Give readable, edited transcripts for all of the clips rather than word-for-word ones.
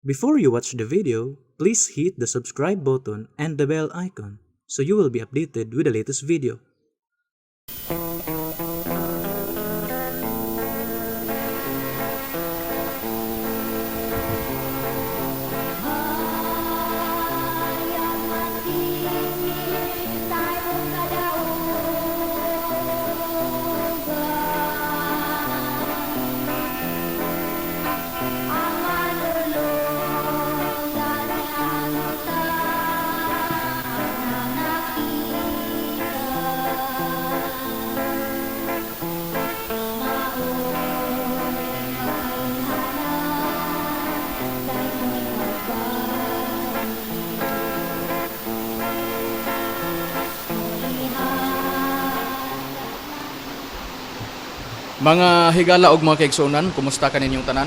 Before you watch the video, please hit the subscribe button and the bell icon so you will be updated with the latest video. Mga higala og mga kaigsuonan, kumusta kaninyong tanan?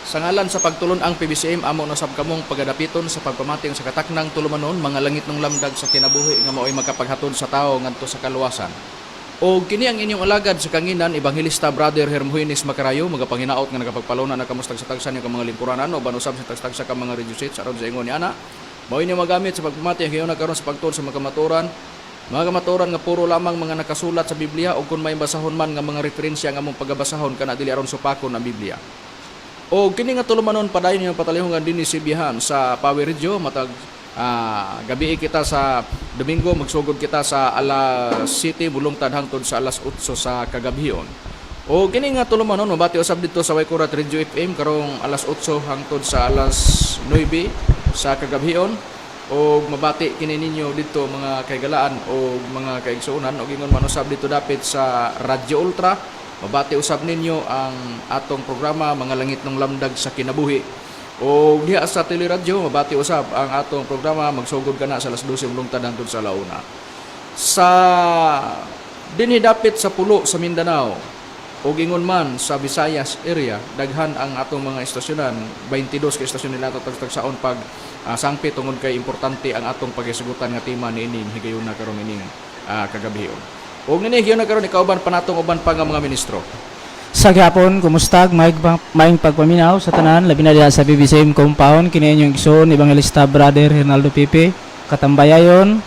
Sa ngalan sa pagtulon ang PBCM, amo na sab kamong pagadapiton sa pagpamating sa kataknang tulumanon, mga langit ng lamdag sa kinabuhi nga mao'y makapaghatod sa tawo ngadto sa kaluwasan. O kini ang inyong alagad sa kanginan, Ebanghilista Brother Hermogenes Macarayo, magapanginaot nga nagapagpaluna na kamustag sa tagsa niyo ka mga lingkuranan o banusab sa tagsa ka mga radio sets aron sa ingon ni ana. Mao inyo magamit sa pagpamati ang hiyon karon sa pagtuon sa mga kamatuoran. Mga kamatuoran nga puro lamang mga nakasulat sa Biblia o kung may basahon man nga mga referensya nga among pagabasahon kana dili aron supakon ang Biblia. O kini nga tulumanon, padayon yung patalihongan dinhi Sibihan sa Power Radio matag gabi kita sa Domingo, magsugod kita sa alas 7 bulungtad hangtod sa alas 8 sa kagabhion. O kini nga tulumanon mabati usab dito sa Waikurat Radio FM karong alas 8 hangtod sa alas 9 sa kagabhion, o mabati kini ninyo dito, mga kaigalaan o mga kaigsuonan, og ingon man usab dito dapit sa Radyo Ultra, mabati usab ninyo ang atong programa Mga Langit ng Lamdag sa Kinabuhi. O diha sa Teleradyo mabati usab ang atong programa, magsugod kana sa alas 12 lungtad hangtod sa launa. Sa dinhi dapit sa pulo sa Mindanao o ingon man sa Visayas area, daghan ang atong mga istasyonan, 22 ka istasyon nila ato tagtagsaon pag sangpi tungod kay importante ang atong pagisgutan nga tema niining higayuna karon, ining kagabhion. Og nini higayuna karon, ikauban pa natong uban pa nga mga ministro. Sa gyapon, kumustag, maayong pagpaminaw sa tanan, labi na diha sa BBCM compound, kini inyong igsoon, Evangelista Brother Hernaldo Pipe, katambayayon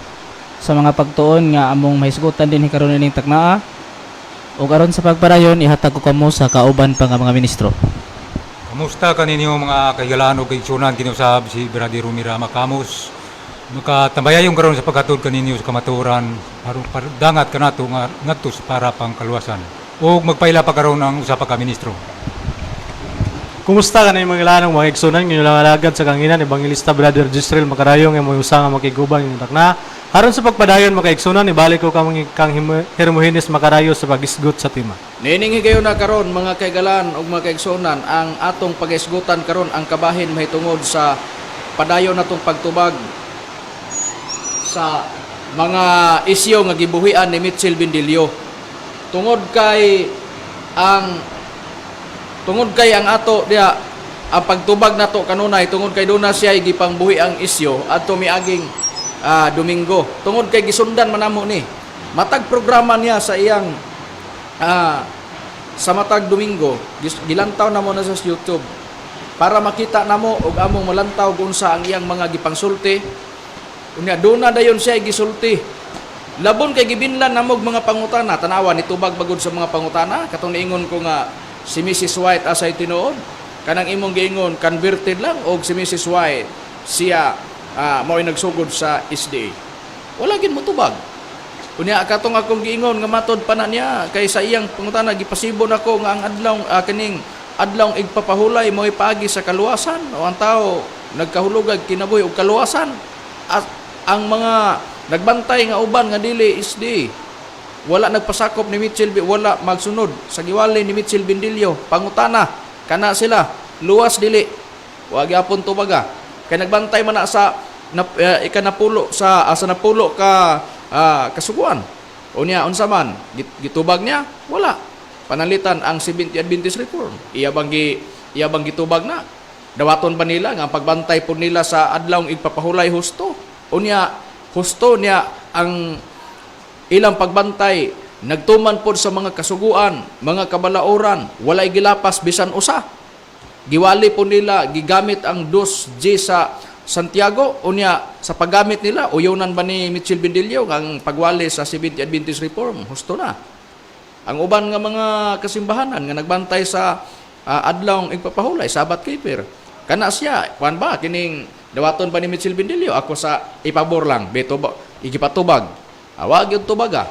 sa mga pagtuon nga among mahisgutan din karon ining taknaa. Ug aron sa pagpadayon, ihatag ko kamo sa kauban pa nga mga ministro. Kamusta kaninyo, mga kahigalaan o kaigsunan? Kinusab si Brother Rumira Makamos. Makatambayayong karon sa paghatod kaninyo sa kamatuoran aron dangat kanato nga ngadto sa para pang kaluwasan. O magpaila pa karon ang usa pa ka ministro. Kumusta ka na yung mga ilanong mga igsunan, ngayon lang alagad sa kanginan, Evangelista Brother Jisrael Makarayong, yung mga usa nga makiguban yung takna. Aron sa pagpadayon, mga igsunan, ibalik ko kang Hermogenes Makarayo sa pagisgot sa tema. Niining higayuna karon, mga kaigalaan ug mga kaigsuonan, ang atong pagisgutan karon ang kabahin mahitungod sa padayon natong pagtubag sa mga isyo nga gibuhian ni Mitchell Bindilio. Tungod kay ang ato diha ang pagtubag nato kanunay tungod kay duna siya gipangbuhi ang isyo adto miaging Domingo. Tungod kay gisundan man namo ni matag programa niya sa iyang sa matag Domingo, gilantaw namo na sa YouTube para makita namo og among malantaw kung unsa ang iyang mga gipangsulti. Unya duna dayon siya gisulti. Labon kay gibinlan namo og mga pangutana, tanawa ni tubag bagod sa mga pangutana katong niingon ko nga si Mrs. White asay tinuod, kanang imong giingon converted lang og si Mrs. White siya mao'y nagsugod sa SDA. Wala gid mo tubag. Unya katong akong giingon nga matod pa na niya kay sa iyang pangutana gipasibo nako nga ang adlaw kining adlaw igpapahulay mo'y paagi sa kaluwasan o ang tao nagkahulugag kinabuhi og kaluwasan, at ang mga nagbantay nga uban nga dili SDA wala nagpasakop ni Mitchell, wala magsunod sa giwali ni Mitchell Bindilio. Pangutana kana sila, luwas dili? Wa gyapon tubaga kay nagbantay man na sa na, ikanapulo sa napulo ka kasuguan. Unya unsa man gitubag niya? Wala. Panalitan ang Seventh Adventist Reform, iya bang gitubag na? Dawaton ba nila nga ang pagbantay po nila sa adlawng igpapahulay husto? Unya husto niya ang ilang pagbantay, nagtuman pod sa mga kasuguan, mga kabalaoran, walay gilapas bisan usa. Giwali po nila, gigamit ang 2G sa Santiago. Unya sa paggamit nila, uyonan ba ni Mitchell Bendillo ang pagwali sa Seventh Adventist Reform? Husto na. Ang uban nga mga kasimbahanan nga nagbantay sa adlawng igpapahulay, Sabbath keeper. Kana siya, kuan ba kining dawaton ba ni Mitchell Bendillo? Ako sa ipabor lang, beto ba igipatubag. Awa gyud tubaga.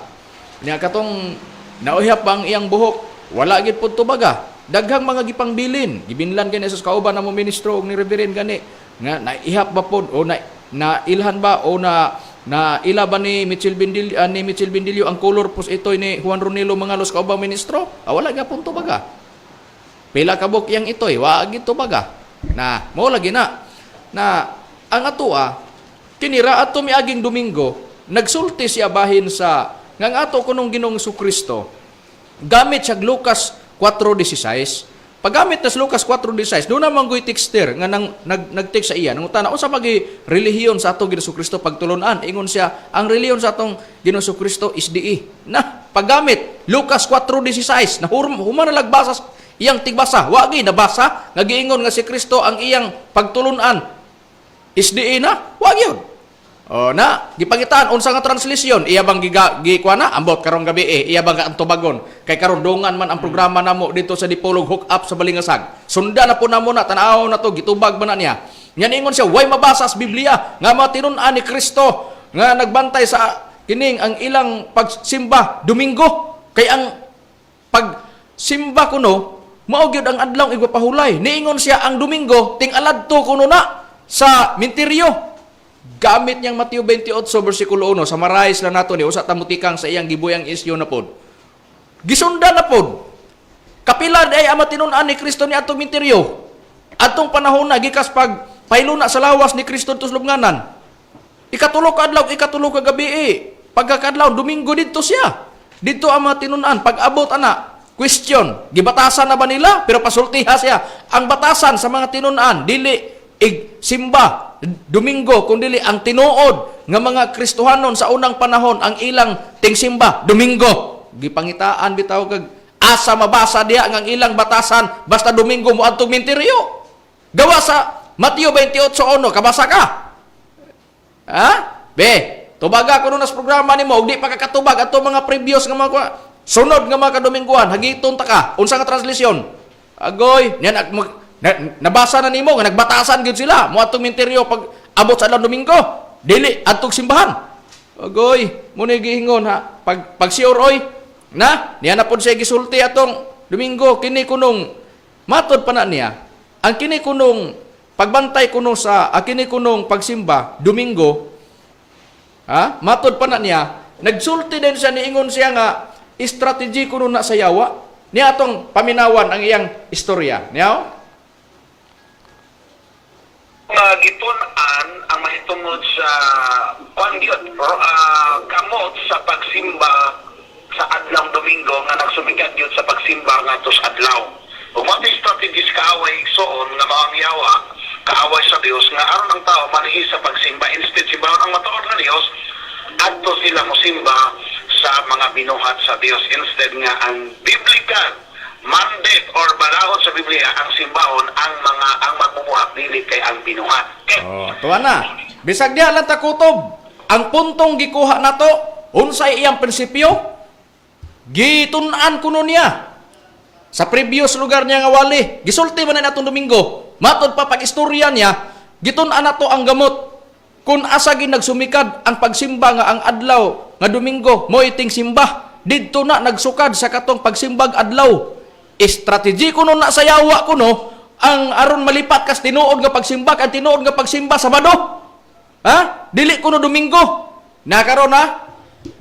Nya katong nauhap ang iyang buhok, wala gyud pud tubaga. Daghang mga gipangbilin, gibinlan gani sa kauban namo ministro og ni Reverend gani nga naihap ba pod o na nailhan ba o na na ila ba ni Mitchell Bendillo, ni Mitchell Bendillo ang color pos itoy ni Juan Ronilo Mangalos kaubang ministro? Ah, wala gyapon tubaga. Pila ka buok iyang itoy, wa gyud tubaga. Na mao lagi na na ang atoa kinira ato miaging Domingo nagsulti siya bahin sa nga ang ato kunong Ginoong Kristo gamit siya Lucas 4:16. Paggamit na sa Lucas 4:16, doon naman goy texter nga nang nag nag-text sa iya, nangutana unsa magi relihiyon sa atong Ginoong Kristo pagtulunan. Ingon siya, ang relihiyon sa atong Ginoong Kristo is di na paggamit Lucas 4:16 na human na lagbasa sa iyang tigbasa, wagi nabasa nga giingon nga si Kristo ang iyang pagtulunan SDA na, wag yun. O na, gipangitaan unsa nga translation, iya bang giga gikuha na ambot karong gabi eh, iya bang antubagon kay karon dungan man ang programa namo dito sa Dipolog Hook Up sa Balingasag. Sundan na po namo na, tan-aw na to, gitubag ba na niya. Nya ingon siya, way mabasa sa Biblia nga matinun-an ni Kristo nga nagbantay sa kining ang ilang pagsimba Domingo, kay ang pagsimba kuno mao gyud ang adlaw igpapahulay. Niingon siya ang Domingo ting-aladto kuno na sa minteryo. Gamit niyang Mateo 28 versikulo 1, summarize lang nato ni usa ta mutikang sa iyang gibuyang isyu na pod. Gisundan na pod. Kapila ay ang matinun-an ni Kristo ni atong minteryo. Atong panahon na gikas pag pailuna sa lawas ni Kristo sa lubnganan. Ikatulo ka adlaw, ikatulo ka gabi eh. Pagkakadlaw, Domingo didto siya. Didto ang mga tinun-an. Pag abot ana, question, gibatasan na ba nila? Pero pasultiha siya. Ang batasan sa mga tinun-an, dili ig simba Domingo, kung dili ang tinuod nga mga Kristohanon sa unang panahon ang ilang tingsimba Domingo. Gipangitaan bitaw kag asa mabasa diha nga ang ilang batasan basta Domingo mo adtong minteryo. Gawa sa Mateo 28:1, kabasa ka. Ha? Be, tubaga kuno nas programa nimo ug di pa kakatubag ato mga previous nga mga sunod nga mga kadomingguan, hagiton ta ka. Unsa nga translation? Agoy, niya nabasa na nimo nga nagbatasan gyud sila mo atong minteryo pag abot sa adlaw Domingo. Dili adtong simbahan. Agoy, mo ni giingon ha. Pag pag sure oy, na niya na pod siya gisulti atong Domingo kini kunong matod pa na niya. Ang kini kunong pagbantay kuno sa ang kini kunong pagsimba Domingo. Ha? Matod pa na niya, nagsulti din siya, niingon siya nga strategy kuno na sa yawa. Niya atong paminawan ang iyang istorya. Niya? Nga gitun-an ang mahitungod sa kwan gyud gamot sa pagsimba sa adlaw Domingo nga nagsumikad gyud sa pagsimba ngadto sa adlaw. Ug mao strategies kaaway, igsoon, nga mao ang yawa, kaaway sa Dios, nga aron ang tao manhi sa pagsimba, instead simbahon ang matuod nga Dios, adto sila mosimba sa mga binuhat sa Dios instead nga ang biblical mandate or balahon sa Biblia ang simbahon ang mga ang magbubuhat, dili kay ang binuhat. Okay. Oh, tuwa na. Bisag diha lang ta kutob. Ang puntong gikuha nato, unsay iyang prinsipyo? Gitun-an kuno niya. Sa previous lugar niya nga wali, gisulti man na natong Domingo. Matod pa pag istorya niya, gitun-an nato ang gamot. Kung asa gid nagsumikad ang pagsimba nga ang adlaw nga Domingo mo iting simba, didto na nagsukad sa katong pagsimbag adlaw. Strategy kuno na sa yawa kuno ang aron malipat kas tinuod nga pagsimba, ang tinuod nga pagsimba Sabado. Ha? Dili kuno Domingo. Na karon ha?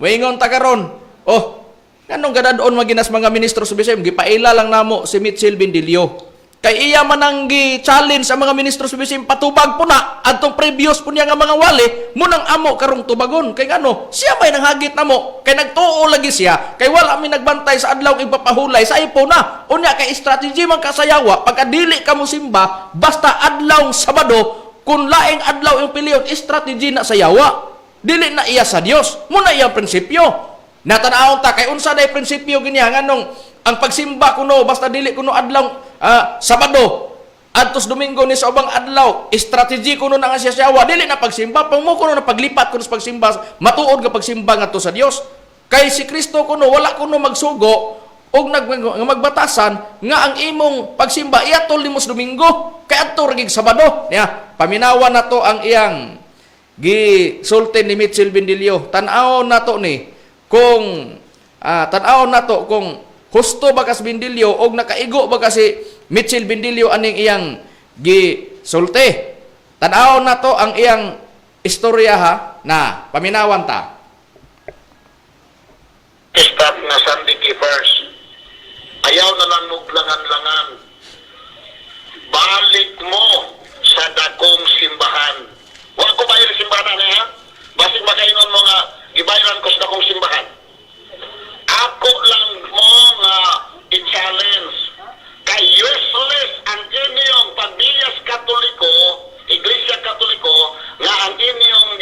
Moingon ta karon. Oh, nganong gadadon maginas mga ministro sa BCM, gipaila lang namo si Mitchell Bendillo. Kay iya man ang gi-challenge sa mga ministro sa BCM, patubag po na adtong previous po niya nga mga wali munang amo karong tubagon kay ngano siya may nanghagit namo kay nagtuo lagi siya kay wala mi nagbantay sa adlaw ipapahulay sa ipo na. Unya kay strategy man kasayawa, pagka dili ka mo simba basta adlaw Sabado, kung laing adlaw yung piliyon, strategy na sa yawa, dili na iya sa Dios. Muna iya prinsipyo. Natanawon ta kay unsa day prinsipyo ginya nganong ang pagsimba kuno basta dili kuno adlaw Sabado. Adtos Domingo ni sa ubang adlaw, strategy kuno na nga siya siyawa, dili na pagsimba, pangmo kuno na paglipat kuno sa pagsimba, matuod nga pagsimba ngadto sa Dios. Kay si Kristo kuno wala kuno magsugo og nga magbatasan nga ang imong pagsimba iatol nimo sa Domingo kay adto ra gig Sabado. Niya, paminawan nato ang iyang gisulti ni Mitchell Bendilio. Tan-awon nato ni kung tan-awon nato kung husto ba kas Bendilio og nakaigo ba kasi Mitchell Bendilio aning iyang gisulti. Tan-awon nato ang iyang istorya ha na paminawan ta. Stop na Sunday keepers. Ayaw na lang muglangan-langan. Balik mo sa dakong simbahan. Wa ko bayar simbahan na ha? Basig makaingon mo nga, gibayaran ko sa dakong simbahan. Ako lang mo nga i-challenge. Kay useless ang inyong pamilya Katoliko, Iglesia Katoliko, nga ang inyong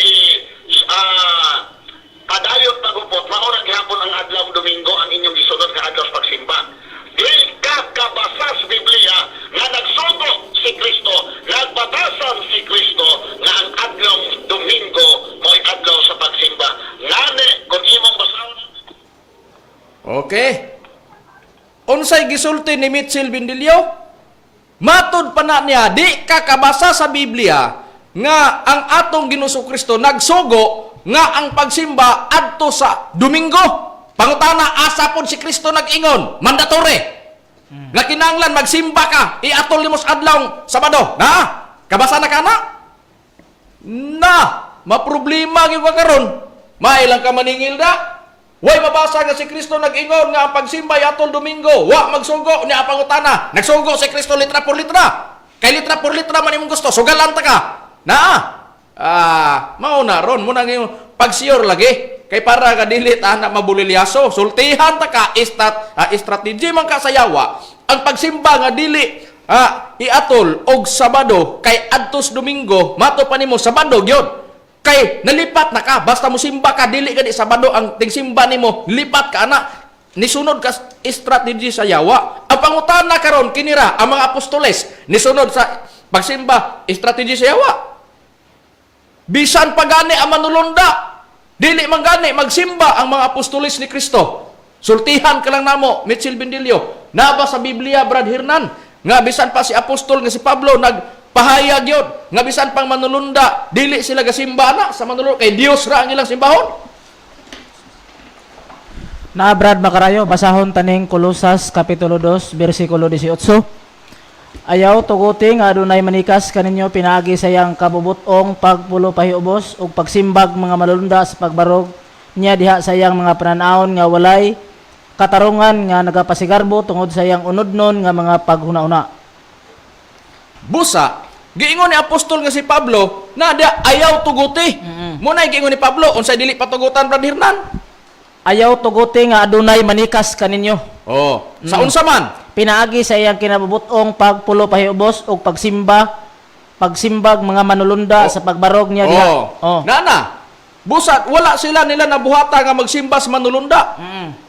padayon pagupot, maura gihapon ang adlaw Domingo ang inyong gisunod nga adlaw sa pagsimba. Di ka kabasa sa Biblia nga nagsugo si Kristo, nagbatasan si Kristo nga ang adlaw Domingo mo'y adlaw sa pagsimba. Ngani kung imong basahon. Okay. Unsay gisulti ni Mitchell Bendilio? Matud pa na niya, di ka kabasa sa Biblia nga ang atong Ginoong Kristo nagsugo nga ang pagsimba adto sa Domingo. Pangutana, asa pod si Kristo nag-ingon, mandatory. Nga kinahanglan magsimba ka, iatol nimo sa adlaw Sabado. Na, kabasa na ka na? Na, maproblema gyud ka karon. Mailang ka maningil da. Way mabasa nga si Kristo nag-ingon nga ang pagsimba atol Domingo. Wa magsugo niya ang pangutana. Nagsugo si Kristo litra por litra. Kay litra por litra man imong gusto, sugalan ta ka. Na. Mao na ron mo na ngayon pagsiyor lagi kay para ka dili ta na mabulilyaso. Sultihan ta ka strategy man ka sa yawa. Ang pagsimba nga dili iatol og Sabado kay adtos Domingo, mato pa nimo Sabado gyud. Kay nalipat na ka, basta mo simba ka, dili ka di Sabado ang tingsimba nimo, lipat ka ana. Nisunod ka strategy sa yawa. Ang pangutana karon kinira ang mga apostoles nisunod sa pagsimba strategy sa yawa. Bisan pa gani ang manulunda, dili man gani magsimba ang mga apostoles ni Kristo. Sultihan ka lang namo, Mitchell Bendilio. Naba sa Biblia, Brad Hernan, nga bisan pa si apostol nga si Pablo nagpahayag yun, nga bisan pang manulunda, dili sila gasimba na sa manulunda kay Dios ra ang ilang simbahon. Na Brad Makarayo, basahon taning Kolosas kapitulo 2 bersikulo 18. Ayaw tuguti nga adunay manikas kaninyo pinaagi sa iyang kabubut-ong pagpulo pahiubos ug pagsimbag mga malulunda sa pagbarog niya diha sa iyang mga pananawon nga walay katarungan nga nagapasigarbo tungod sa iyang unodnon nga mga paghuna-una. Busa, giingon ni apostol nga si Pablo na dia ayaw tuguti. Muna giingon ni Pablo unsay dili patugutan, Brad Hernan? Ayaw tuguti nga adunay manikas kaninyo Oh, sa unsa man? pinaagi sa iyang kinabubut-ong pagpulo pahiubos ug pagsimbag mga manulunda sa pagbarog niya diha. Oh. Oh. Nana. Busat wala sila nila nabuhata nga magsimba sa manulunda.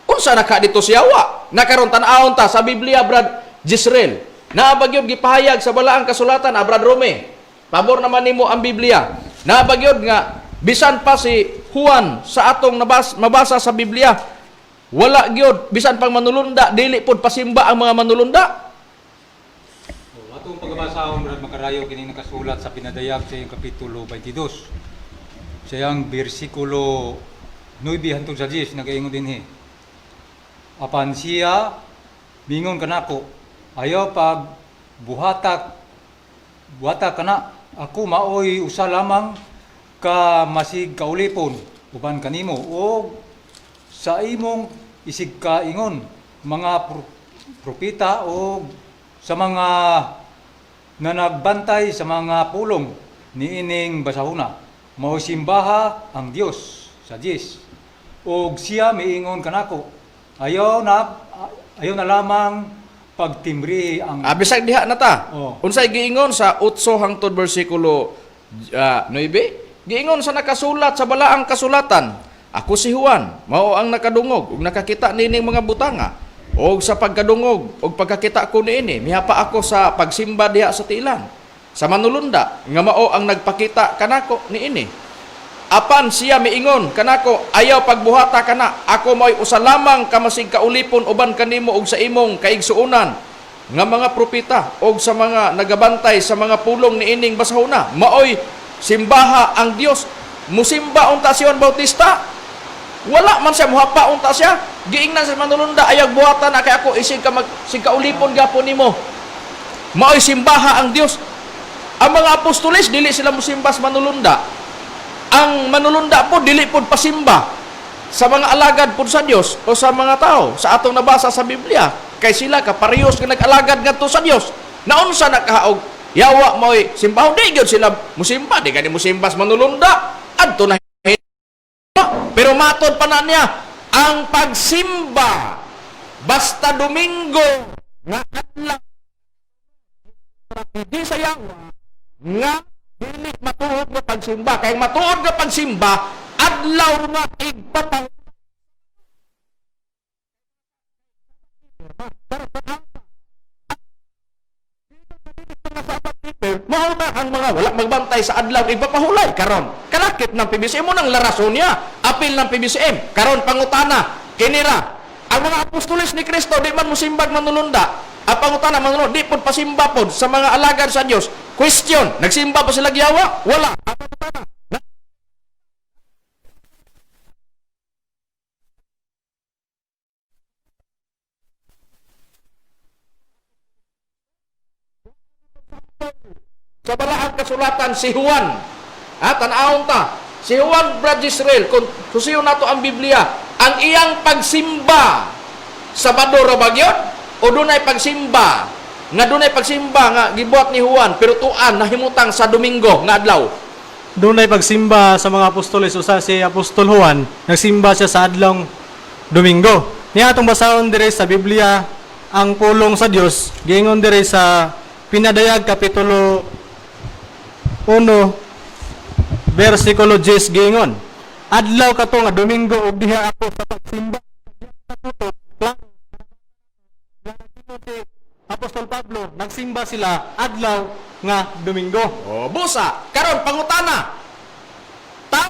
Unsa na ka dito siyawa? Nakaron tan-awon ta sa Biblia, Brad Jisreel. Naa ba gyud gipahayag sa balaang kasulatan, Brad Rome. Pabor naman nimo ang Biblia. Naa ba gyud nga bisan pa si Juan sa atong mabasa sa Biblia, wala gyud bisan pang manulunda dili pod pasimba ang mga manulunda. Oh, atong pagbasahon, Brad Makarayo, kini nakasulat sa pinadayag sa iyang kapitulo 22. Sa iyang bersikulo 9 hantod sa 10 nagaingon dinhi. Apan siya mingon kanako, ayaw pag buhatak buhata kana ako maoy usa lamang ka masig kaulipon uban kanimo og sa imong isig kaingon mga propeta o sa mga nanagbantay sa mga pulong niining basahuna mao simbaha ang Dios sa Diyos og siya miingon kanako ayaw na lamang pagtimrihi ang Bisag diha na ta. Oh. Unsay giingon sa 8 hangtod bersikulo 9? Giingon sa nakasulat sa balaang kasulatan, ako si Juan, mao ang nakadungog ug nakakita nining mga butanga. Og sa pagkadungog og pagkakita ko niini, mihapa ako sa pagsimba diha sa tiilan sa manulunda nga mao ang nagpakita kanako niini. Apan siya miingon kanako, ayaw pagbuhata kana, ako mo'y usa lamang ka masig kaulipon uban kanimo og sa imong kaigsuonan nga mga propeta og sa mga nagabantay sa mga pulong niining basahona. Maoy simbaha ang Dios. Musimba unta si Juan Bautista. Wala man siya muhapa unta siya. Giingnan sa manulunda, ayaw buhatan na kay ako isig ka mag sig kaulipon gapon nimo. Maoy simbaha ang Dios. Ang mga apostoles dili sila musimba sa manulunda. Ang manulunda po dili pod pasimba sa mga alagad pod sa Dios o sa mga tao sa atong nabasa sa Biblia, kay sila kaparehos nga nag-alagad ngadto sa Dios. Naunsa na kahaog yawa mo'y simbahon, di gyud sila musimba, di gani musimba sa manulunda adto na. Pero matod pa na niya ang pagsimba basta Domingo nga adlaw hindi sa yawa nga dili matuod nga pagsimba, kay matuod nga pagsimba adlaw nga igpatang. Mao na ang mga wala magbantay sa adlaw igpapahulay karon. Kalakip ng PBCM mo nang larason niya. Apil ng PBCM karon pangutana kinira ang mga apostoles ni Kristo di man musimbag manulunda. Ang pangutana manulunda di pod pasimba pod sa mga alagad sa Dios. Question, nagsimba pa sila giyawa? Wala. Ang pangutana, sa balaang kasulatan si Juan. Ha, tan-awon ta. Si Juan, Brad Israel, kung susiyon nato ang Biblia, ang iyang pagsimba Sabado ra ba gyud? O dunay pagsimba nga dunay pagsimba nga gibuhat ni Juan pero tuan nahimutang sa Domingo nga adlaw? Dunay pagsimba sa mga apostoles, usa si Apostol Juan, nagsimba siya sa adlong Domingo. Niya atong basahon dire sa Biblia ang pulong sa Dios, giingon dire sa Pinadayag kapitulo 1 bersikulo 10 giingon. Adlaw kato nga Domingo ug diha ako sa pagsimba. Klaro, si Apostol Pablo, nagsimba sila adlaw nga Domingo. O busa, karon pangutana. Ta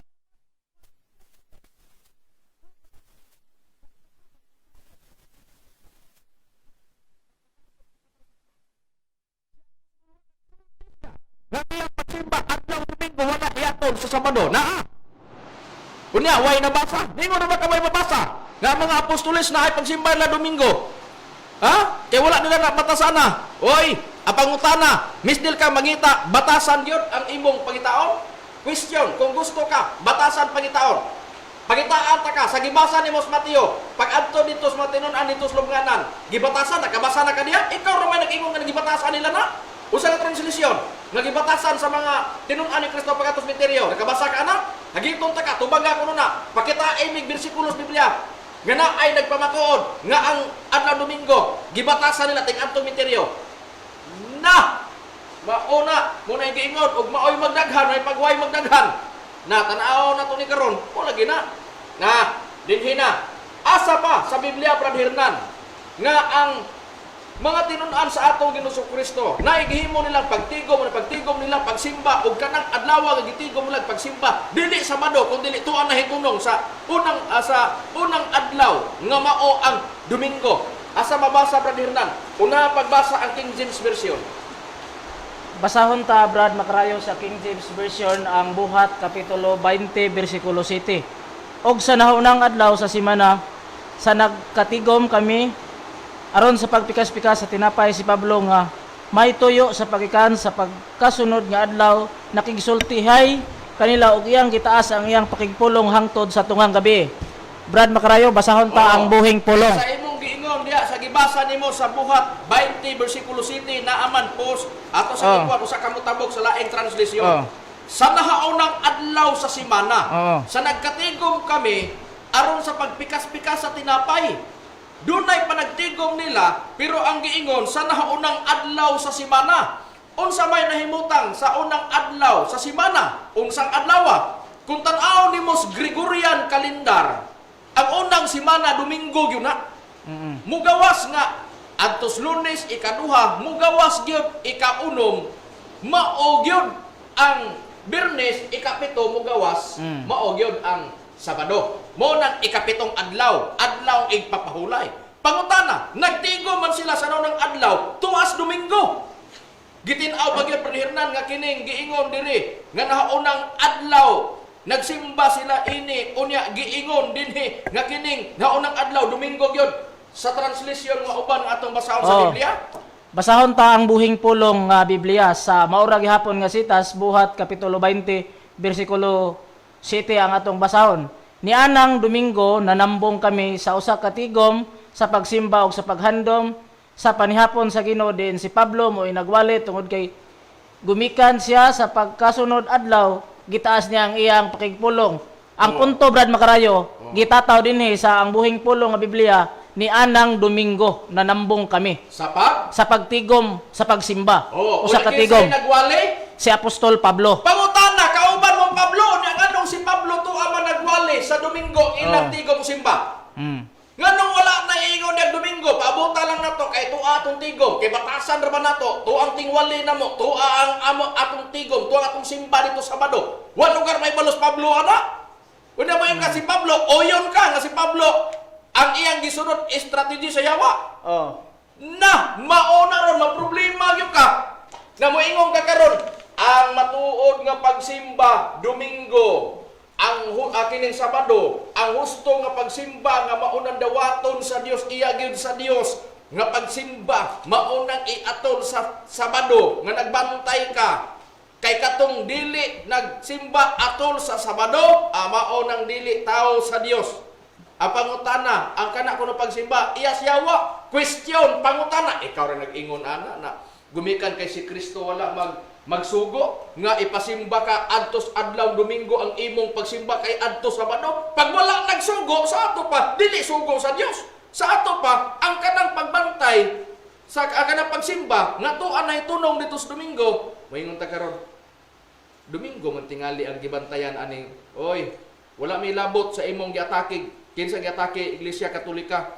nga iyang pagsimba adlaw Domingo wala iatol sa Sabado. Naa. Unya, way nabasa. Ningon na ba ka may mabasa? Nga mga apostoles na ay pagsimba nila Domingo. Ha? Kay wala nila na batasana. Oy, apangutana, misdil ka mangita, batasan gyud ang imong pangitaon? Question, kung gusto ka, batasan pangitaon. Pangitaan ta ka sa gibasa ni Mos Mateo, pag adto dito sa Matinon-an dito sa Lubnganan, gibatasan na kabasa na ka diha, ikaw ra may nag-ingon nga gibatasan nila na. Usa ka translation nga gibatasan sa mga tinun-an ni Kristo pag-atos misteryo, nakabasa ka ana? Hagiton ta ka, tubaga kuno na. Pakita mig bersikulos Biblia nga na ay nagpamatuod nga ang adlaw Domingo gibatasan nila ting adtong misteryo. Na mauna mo na giingon ug maoy magdaghan may pagway magdaghan. Na tan-aw na to ni karon, wala gina. Na dinhi na. Asa pa sa Biblia, Brad Hernan, nga ang mga tinun-an sa atong Ginoong Kristo naigihimo nilang pagtigom na pagtigom nila pagsimba ug kanang adlaw nga gitigom nila pagsimba dili Sabado kun dili tuan na higunong sa unang sa unang adlaw nga mao ang Domingo? Asa mabasa, Brad Hernan? Una pagbasa ang King James Version. Basahon ta, Brad Makarayo, sa King James Version ang Buhat kapitulo 20 bersikulo 7. Og sa nahaunang adlaw sa simana sa nagkatigom kami aron sa pagpikas-pikas sa tinapay, si Pablo nga may tuyo sa pagikan sa pagkasunod nga adlaw nakigsultihay kanila og iyang gitaas ang iyang pakigpulong hangtod sa tungang gabi. Brad Makarayo, basahon ta Oo. ang buhing pulong. Sa imong giingon diha sa gibasa nimo sa Buhat 20 bersikulo 7 naaman post ato sa Oo. ikuan usa ka motabok sa laing translation. Oo. Sa nahaunang adlaw sa simana, Oo. sa nagkatigom kami aron sa pagpikas-pikas sa tinapay. Dunay panagtigom nila pero ang giingon sa nahaunang adlaw sa simana. Unsa may nahimutang sa unang adlaw sa simana? Unsang adlaw? Kung tan-aw nimo sa Gregorian calendar, ang unang simana Domingo gyud na. Mugawas nga adtos Lunes ikaduha, mugawas gyud ikaunom, mao gyud ang Biyernes ikapito mugawas, mao gyud ang Sabado. Mao nang ikapitong adlaw, adlaw igpapahulay. Pangutana, nagtigo man sila sa naunang adlaw, tuas Domingo. Gitin-aw pa gyud, Brother Hernan, nga kining giingon diri nga nahaunang adlaw nagsimba sila ini, unya giingon dinhi nga kining naunang adlaw Domingo gyud sa translation nga uban nga atong basahon sa Biblia. Basahon ta ang buhing pulong nga Biblia sa maura gihapon nga sitas, Buhat kapitulo 20 bersikulo 7 ang atong basahon. Nianang Domingo nanambong kami sa usa ka tigom sa pagsimba ug sa paghandom sa panihapon sa Ginoo, diin si Pablo mo inagwali tungod kay gumikan siya sa pagkasunod adlaw, gitaas niya ang iyang pakigpulong. Ang punto, Brad Makarayo, gitataw dinhi sa ang buhing pulong nga Biblia, ni anang Domingo nanambong kami Sa pag sa pagtigom sa pagsimba. Oh, Usa unya ka kinsay tigom nagwali? Si Apostol Pablo. Pangutana, kauban mo Pablo, unya nganong si Pablo tuwa man nagwali sa Domingo ilang tigom simba? Nganong wala na ingon niya Domingo, paabuta lang nato kay tuwa atong tigom, kay batasan ra ba nato, tuang tingwali na mo, tuwa ang amo atong tigom, tuwa atong simba dito Sabado. Wa lugar may balos Pablo ana. Una mo yung ka si Pablo, oyon ka nga si Pablo, ang iyang gisunod strategy sa yawa. Na, mauna ron, maproblema gyud ka. Na moingon ka karon, ang matuod nga pagsimba Domingo, ang kining Sabado, ang husto nga pagsimba nga maunang dawaton sa Dios, iya gyud sa Dios nga pagsimba, maunang iatol sa Sabado nga nagbantay ka. Kay katong dili nagsimba atol sa Sabado, mao nang dili tao sa Dios. Ang pangutana, ang kana kuno pagsimba, iya siyawa. Question, pangutana, ikaw ra nag-ingon ana na gumikan kay si Kristo wala magsugo nga ipasimba ka adtos adlaw Domingo, ang imong pagsimba kay adto Sabado. Pag wala nagsugo sa ato pa, dili sugo sa Dios. Sa ato pa, ang kanang pagbantay sa ang kanang pagsimba nga tuan nay tunong dito sa Domingo, moingon ta karon Domingo man tingali ang gibantayan aning, oy, wala may labot sa imong giatake. Kinsa giatake? Iglesia Katolika,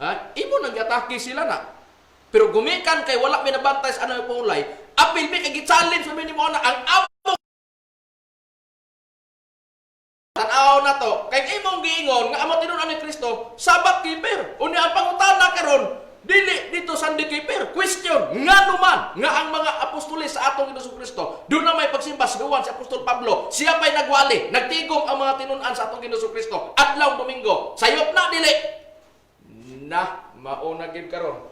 ha? Imo nang giatake sila na, pero gumikan kay wala may nabantay sa anang pulay, apil mi kay gi-challenge mi nimo na ang amo. Tan-aw na to kay imong giingon nga amo tinuod ni Kristo Sabbath keeper. Unya ang pangutana karon, dili dito Sunday keeper. Question, ngano man nga ang mga apostoles sa atong Ginoong Kristo doon na may pagsimba, si Juan, si Apostol Pablo, siya pa'y nagwali, nagtigom ang mga tinun-an sa atong Ginoong Kristo adlaw Domingo? Sayop na dili na mauna gid karon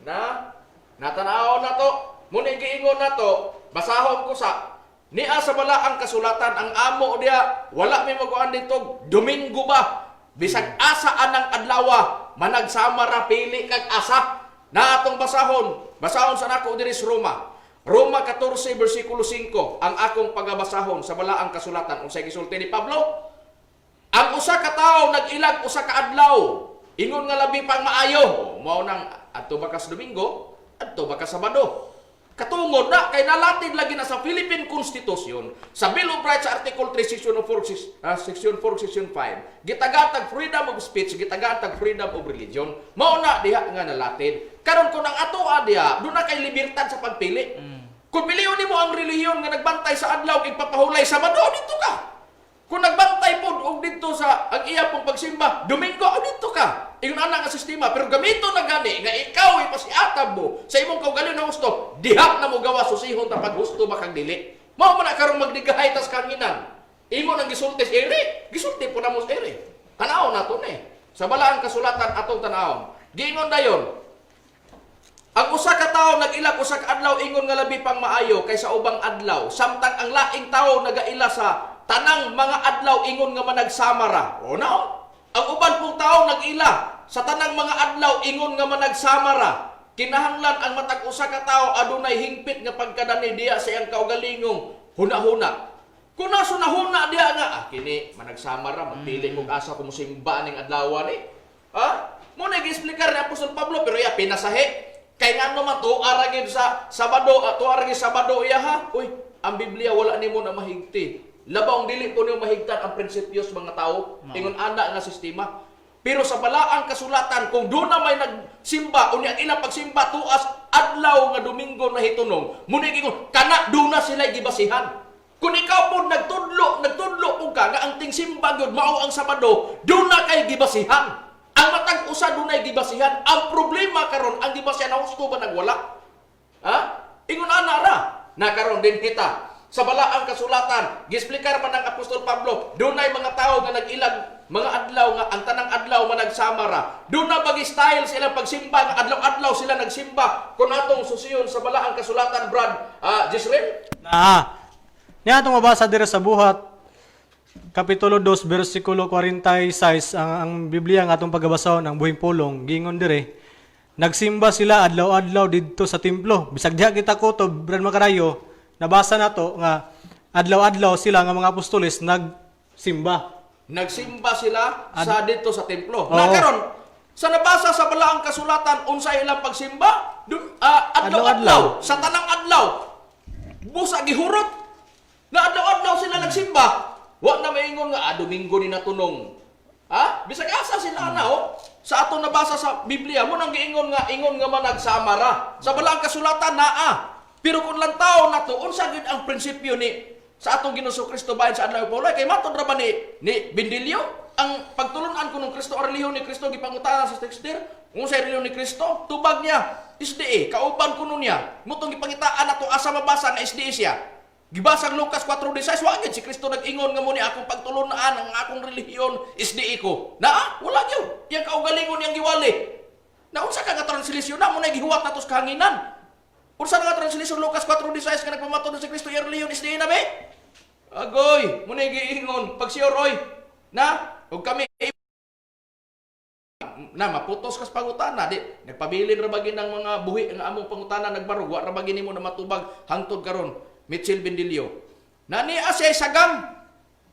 na natanaw na to. Muna giingon na to, basahon ko sa niya sa balaang kasulatan ang amo diya wala may maguan dito Domingo ba, bisag asa anang adlawa, managsama ra, pili kag asa na atong basahon. Basahon sa nako diri sa Roma, Roma 14 bersikulo 5 ang akong pagabasahon sa balaang kasulatan. Unsay gisulti ni Pablo? Ang usa ka tawo nag-ilag usa ka adlaw, ingon nga labi pang maayo. Mao nang adto ba ka sa Domingo, adto ba ka Sabado? Katungod na kay nalatid lagi na sa Philippine Constitution sa Bill of Rights, Article 3 Section 4, Section 4 Section 5, gitagaan tag freedom of speech, gitagaan tag freedom of religion. Mao na diha nga nalatid. Karon kung ang atoa diha, doon na kay libertad sa pagpili. Kung pilion nimo ang relihiyon nga nagbantay sa adlaw igpapahulay Sabado, dito ka. Kung nagbantay po og dito sa ang iya pong pagsimba, Domingo, o dito ka. Ingon ana nga sistema, pero gamito na gani nga ikaw ipasiatab mo sa imong kaugalingon na gusto, diha na mo gawa, susihon ta pag gusto ba kang dili. Mao man na karong magdigahay tas kanginan. Imo nang gisulti sa ere, gisulti po na mo sa ere. Tanaw na to ni. Sa balaang kasulatan atong tanawon. Giingon dayon, ang usa ka tawo nag-ilag usa ka adlaw ingon nga labi pang maayo kaysa ubang adlaw, samtang ang laing tawo nagaila sa tanang mga adlaw ingon nga managsama ra. O na oh. Ang uban pong tawo nag-ila sa tanang mga adlaw ingon nga managsama ra. Kinahanglan ang matag usa ka tawo adunay hingpit nga pagkadani diya sa iyang kaugalingong huna-huna. Kung nasa nahuna diya nga, kini managsama ra, magpili kog asa ko mosimba ning adlaw ni. Ha? Mo na gi-explicar ni Apostol Pablo, pero iya pinasahi. Kay ngano man to ara gyud sa Sabado, to ara gyud Sabado iya ha. Uy, ang Biblia wala nimo na mahigti. Labawng dili po nimo mahigtan ang prinsipyo sa mga tao. Ingon ana nga sistema. Pero sa balaang kasulatan, kung doon na may nagsimba, unya ang ilang pagsimba tuas adlaw nga Domingo na hitunong, muna ingon, kana doon na sila gibasihan. Kung ikaw po nagtudlo, nagtudlo po ka nga ang tingsimba gyud mao ang Sabado, doon na kay gibasihan. Ang matag usa doon ay gibasihan. Ang problema karon ang gibasihan na husto ba nagwala? Ha? Ingon ana ra. Na karon din kita sa balaang kasulatan, gisplikar man ng Apostol Pablo, dunay mga tao nga nag-ilag mga adlaw nga ang tanang adlaw managsama ra. Doon na bagi style sa ilang pagsimba nga adlaw-adlaw sila nagsimba. Kung atong susiyon sa balaang kasulatan, Brad, Jisreel. Naa. Niya atong mabasa diri sa Buhat Kapitulo 2 bersikulo 46 ang Biblia nga atong pagabasahon ang buhing pulong giingon dire nagsimba sila adlaw-adlaw didto sa templo. Bisag diha kita kutob, Brad Makarayo, nabasa nato nga adlaw-adlaw sila nga mga apostoles nagsimba. Nagsimba sila sa dito sa templo. Oo. Na karon sa nabasa sa balaang kasulatan unsa ilang pagsimba? Dun, adlaw-adlaw, Adlaw-adlaw. sa tanang adlaw. Busa gihurot. Na adlaw-adlaw sila nagsimba. Wa na maingon nga Domingo ni natunong. Ha? Bisag asa sila na oh. Sa ato nabasa sa Biblia mo nang giingon nga ingon nga managsama ra. Sa balaang kasulatan naa. Pero kung lantaw nato unsa gyud ang prinsipyo ni sa atong Ginoong Kristo bahin sa adlaw Paulay kay matud ra ba ni Bindilyo ang pagtulunan ko ng Kristo o relihiyon ni Kristo gipangutana sa Shakespeare kung sa relihiyon ni Kristo tubag niya SDA kauban kuno niya mutong gipangitaan nato asa mabasa nga SDA siya. Gibasa ang Lucas 4:16, wa gyud si Kristo nag-ingon nga mo ni akong pagtulunan ang akong relihiyon SDA ko. Naa, wala gyud. Iyang kaugalingon iyang giwali. Na unsa ka nga translation na mo na gihuwat nato sa kahanginan. Unsa nga translation Lucas 4:16 nga nagpamatod si Kristo iyang relihiyon SDA na be? Agoy, mo na giingon pag siya Roy na ug kami na maputos kas pangutana di nagpabilin ra bagin ng mga buhi nga among pangutana nagbarog wa ra bagin nimo na matubag hangtod karon. Mitchell Bendilio na niya siya sagang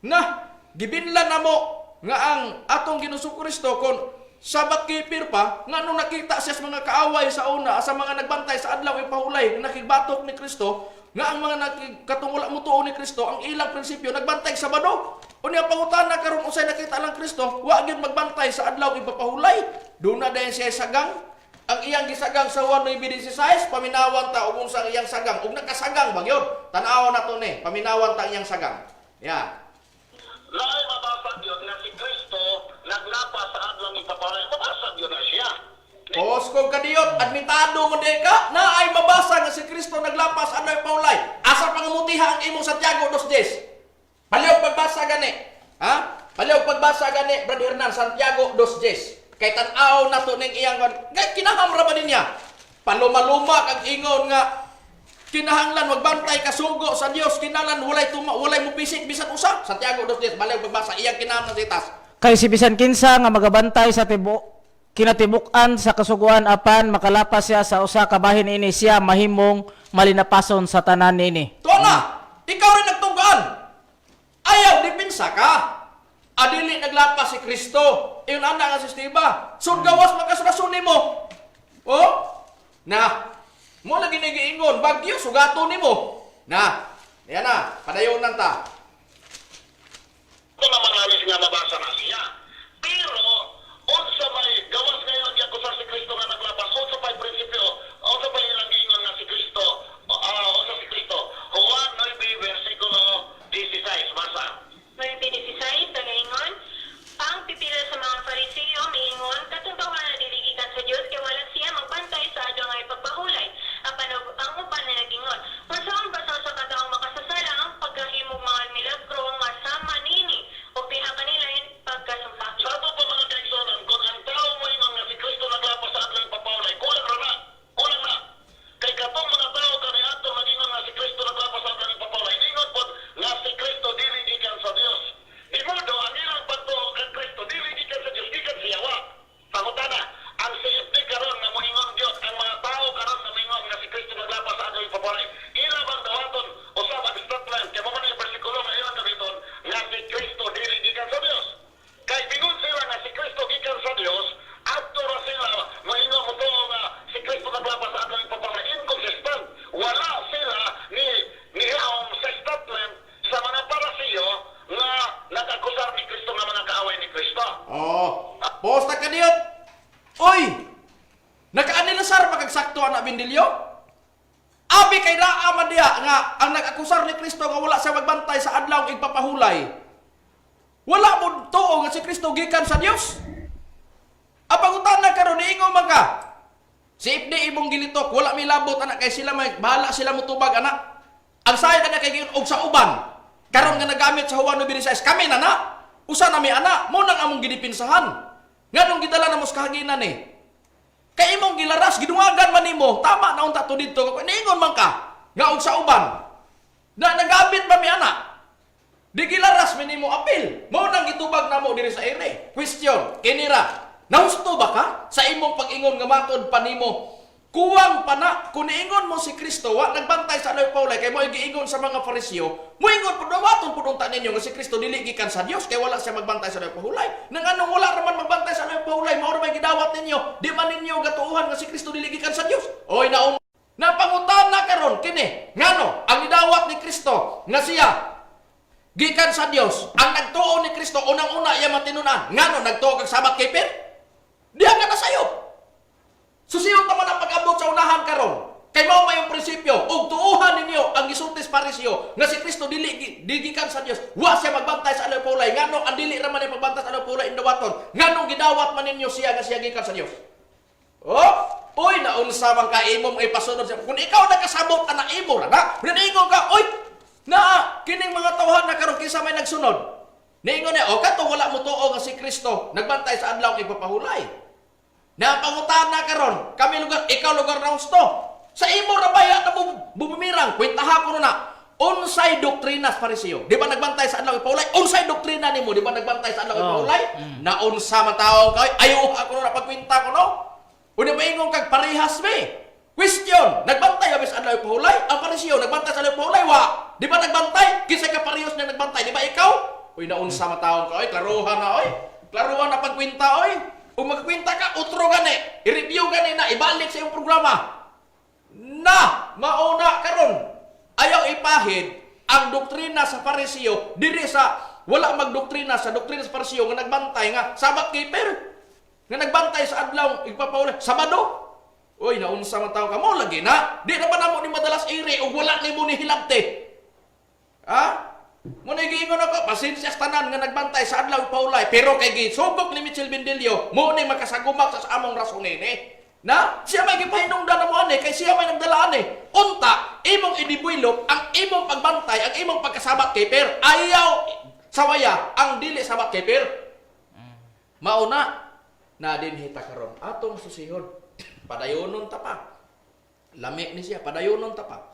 na gibinlan namo nga ang atong Ginoong Kristo kon Sabat keeper pa nga nung nakita siya sa mga kaaway sa una sa mga nagbantay sa adlaw ipahulay nga nakigbatok ni Kristo nga ang mga nakikatungula mo tuo ni Kristo ang ilang prinsipyo nagbantay sa Sabado. Unya pangutana karon unsay nakita lang Kristo wa gyud magbantay sa adlaw ipapahulay. Duna dayon siya sagang ang iyang gisagang sa Juan 9:16 paminawan ta og unsa ang iyang sagang ug nakasagang ba gyud tan-awon nato ni paminawan ta ang iyang sagang ya. Naay mabasa gyud nga si Kristo naglapa sa adlaw ipapalay. Mabasa gyud na siya. Oskog kadiyot, admitado mo di ka, na ay mabasa nga si Kristo naglapas adlaw paulay. Asa pangamutiha ang imong Santiago 2:10? Palihog pagbasa gani. Ha? Palihog pagbasa gani, Brad Hernan, Santiago 2:10. Kay tan-aw na to ning iyang kay kinaham ra ba niya? Palumaluma kag ingon nga kinahanglan magbantay kasugo sa Dios kinahanglan walay tuma walay mupisik bisan usa. Santiago 2:10, baliw pagbasa iyang kinaham na sitas. Kay si bisan kinsa nga magabantay sa tibo kinatibuk-an sa kasuguan apan makalapas siya sa usa ka bahin ini siya mahimong malinapason sa tanan niini. Tuwa na, ikaw rin nagtunggaan. Ayaw, dipinsa ka. Adili naglapas si Kristo. Iyon ana nga sistema. Sun gawas makasrason nimo. Oh? Na, mo lagi nagiingon, bagyo, sugato nimo. Na, yan na, padayon lang ta. Ito naman alis nga mabasa na siya. Pero, unsa may gawas ngayon giakusar si Kristo nga naglapas, unsa pa'y prinsipyo, unsa pa'y ilang giingon nga si Kristo, unsa si Kristo. Juan 9, versikulo 16, basa. 9:16, tagaingon, ang pipila sa mga Fariseo miingon, katong na dili gikan sa Dios kay wala siya magbantay sa adlaw nga ipagpahulay. Apan ang uban na nagingon, unsaon ba sa usa ka tawo makasasala ang pagkahimog mga milagro nga sama niini ug diha kanila pagkasumpa? Bindilyo? Abi kay naa man diha nga ang nag-akusar ni Kristo nga wala siya magbantay sa adlaw igpapahulay. Wala mo tuo nga si Kristo gikan sa Dios. Ang pangutana karon niingon man ka. Si Ibni imong gilitok, wala mi labot anak kay sila may bahala sila motubag anak. Ang sayad ana kay giyon og sa uban. Karon nga nagamit sa Juan 9:16 kami na na. Usa na mi ana, mo nang among gidipinsahan. Nganong gidala na mo sa kahaginan ni? Kay imong gilaras, gidungagan man nimo, tama na unta to didto. Niingon man ka nga og sa uban. Na nagamit ba mi ana? Di gilaras mi nimo apil. Mao nang gitubag namo diri sa ere. Question, kinira, nahusto ba ka sa imong pag-ingon nga matod pa nimo? Kuwang pa na, kung niingon mo si Kristo, wa nagbantay sa adlaw paulay kay mo giingon sa mga Fariseo, moingon pud waton pud unta ninyo nga si Kristo dili gikan sa Dios kay wala siya magbantay sa adlaw pahulay. Nang anong wala raman magbantay sa adlaw pahulay, mao ra may gidawat ninyo, di man ninyo gatuohan nga si Kristo dili gikan sa Dios. Oy naum Napangutana karon kini ngano ang gidawat ni Kristo nga siya gikan sa Dios, ang nagtuo ni Kristo unang-una iya matinunan. Ngano nagtuo kag Sabat kay Per? Diha ka na sayop. Susiyon ta man ang pag-abot sa unahan karon. Kay mao may ang prinsipyo, ug tuuhan ninyo ang gisulti sa Pariseo nga si Kristo dili gikan sa Dios. Wa siya magbantay sa adlaw pulay. Ngano ang dili ra man ay pagbantay sa adlaw pulay indawaton? Nganong gidawat man ninyo siya nga siya gikan sa Dios? Oh, uy, naunsa man ka imong ipasunod siya. Kung ikaw nakasabot ana imo ra na, niingon ka, uy, naa kining mga tawhan na karon kinsa may nagsunod. Niingon niya, o kato wala mo tuo nga si Kristo nagbantay sa adlaw ipapahulay. Na pangutana karon, kami lugar, ikaw lugar na husto. Sa imo ra baya na bubumirang, kwentaha ko na. Unsay doktrina sa Pariseo? Di ba nagbantay sa adlaw ipahulay? Unsay doktrina nimo? Di ba nagbantay sa adlaw ipahulay? Na unsa man tawo kay ayo ako na pagkwenta ko no. Unya maingon kag parehas me. Question, nagbantay ba sa adlaw ipahulay? Ang Pariseo nagbantay sa adlaw ipahulay wa? Di ba nagbantay? Kinsa ka parehas na nagbantay? Di ba ikaw? Uy, naunsa man tawo ka oy, klaruhan na oy. Klaruhan na pagkwenta oy. Kung magkwenta ka, utro gani. I-review gani na, ibalik sa iyong programa. Na, mauna karon. Ayaw ipahid ang doktrina sa Pariseo diri sa wala magdoktrina sa doktrina sa Pariseo nga nagbantay nga Sabat keeper nga nagbantay sa adlaw igpapauli Sabado. Uy, naunsa man tawo ka mo lagi na. Di na ba namo ni madalas iri ug wala nimo ni hilabte. Ha? Muna giingon ako, pasensya sa tanan nga nagbantay sa adlaw paulay, pero kay gisugok ni Mitchell Bendilio, mo ni makasagumak sa among rason ini. Na siya may gipahinungdan na mo ani kay siya may nagdala ani. Unta imong idibwilop ang imong pagbantay, ang imong pagkasabat kay Per. Ayaw sawaya ang dili sabat kay Per. Mauna na dinhi ta karon atong susihon. Padayonon ta pa. Lami ni siya, padayonon ta pa.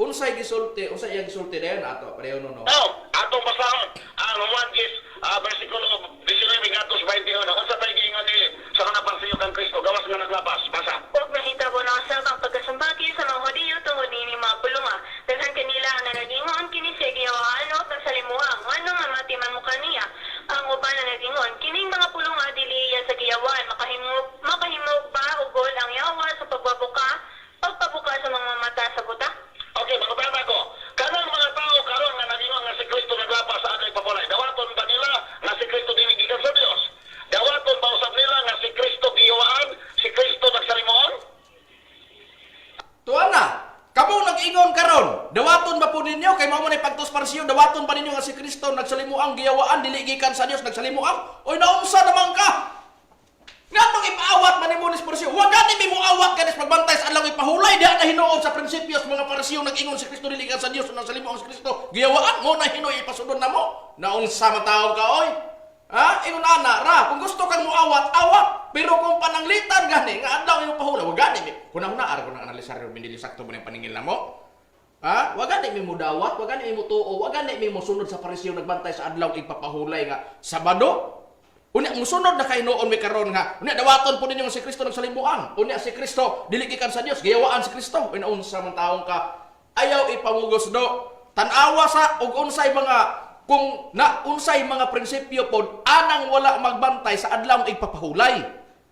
Unsay gisulti, unsay iyang gisulti dayon ato, padayonon no. Now, atong basahon ang 1 is versikulo 19 ngadto sa 21. Unsa tay giingon ni sa mga Pariseo kang Kristo gawas nga naglapas? Basa. Ug nahitabo na usab ang pagkasambaki sa mga Hudiyo tungod niini mga pulunga. Daghan kanila ang nanagingon kini siya giyawaan o pagsalimuang ngano nga matiman mo kaniya. Ang uban na nagingon kining mga pulunga dili iya sa giyawaan makahimog makahimog ba ugol ang yawa sa pagbabuka pagpabuka sa mga mata sa buta. Okay, makababa ko. Kanang mga tao karon nga nagingon nga si Kristo naglapas sa adlaw ipapulay. Dawaton ba nila nga si Kristo dili gikan sa Dios? Dawaton ba usab nila nga si Kristo giyawaan, si Kristo nagsalimuon? Tuwa na. Kamo nag-ingon karon, dawaton ba po ninyo kay mao man ay pagtos parsiyo, dawaton ba ninyo nga si Kristo nagsalimuang giyawaan dili gikan sa Dios nagsalimuang? Oy naunsa naman ka? Nganong ipaawat man nimo ni Pariseo? Wa gani mi moawat kanis pagbantay sa adlaw ipahulay diha na hinuon sa prinsipyo sa mga Pariseo nag-ingon si Kristo dili gikan sa Dios nagsalimuang si Kristo giyawaan mo na hinuon ipasudon namo. Naunsa man tawo ka oy? Ha? Ingon ana ra, kung gusto kang moawat, awat. Pero kung pananglitan gani nga adlaw imong pahulay, wa gani mi. Kuna-una ara ko nang analisar yung binili sakto mo na yung paningil namo. Ha? Wa gani mi mo dawat, wa gani mi mo tuo, wa gani mi mo sunod sa Pariseo nagbantay sa adlaw igpapahulay nga Sabado. Unya musunod na kay noon mi karon nga unya dawaton po ninyo nga si Kristo nagsalimuan. Unya si Kristo dili gikan sa Dios, giyawaan si Kristo. Unya unsa man taong ka ayaw ipamugos do. Tan-awa sa og unsay mga kung na unsay mga prinsipyo pod anang wala magbantay sa adlaw igpapahulay.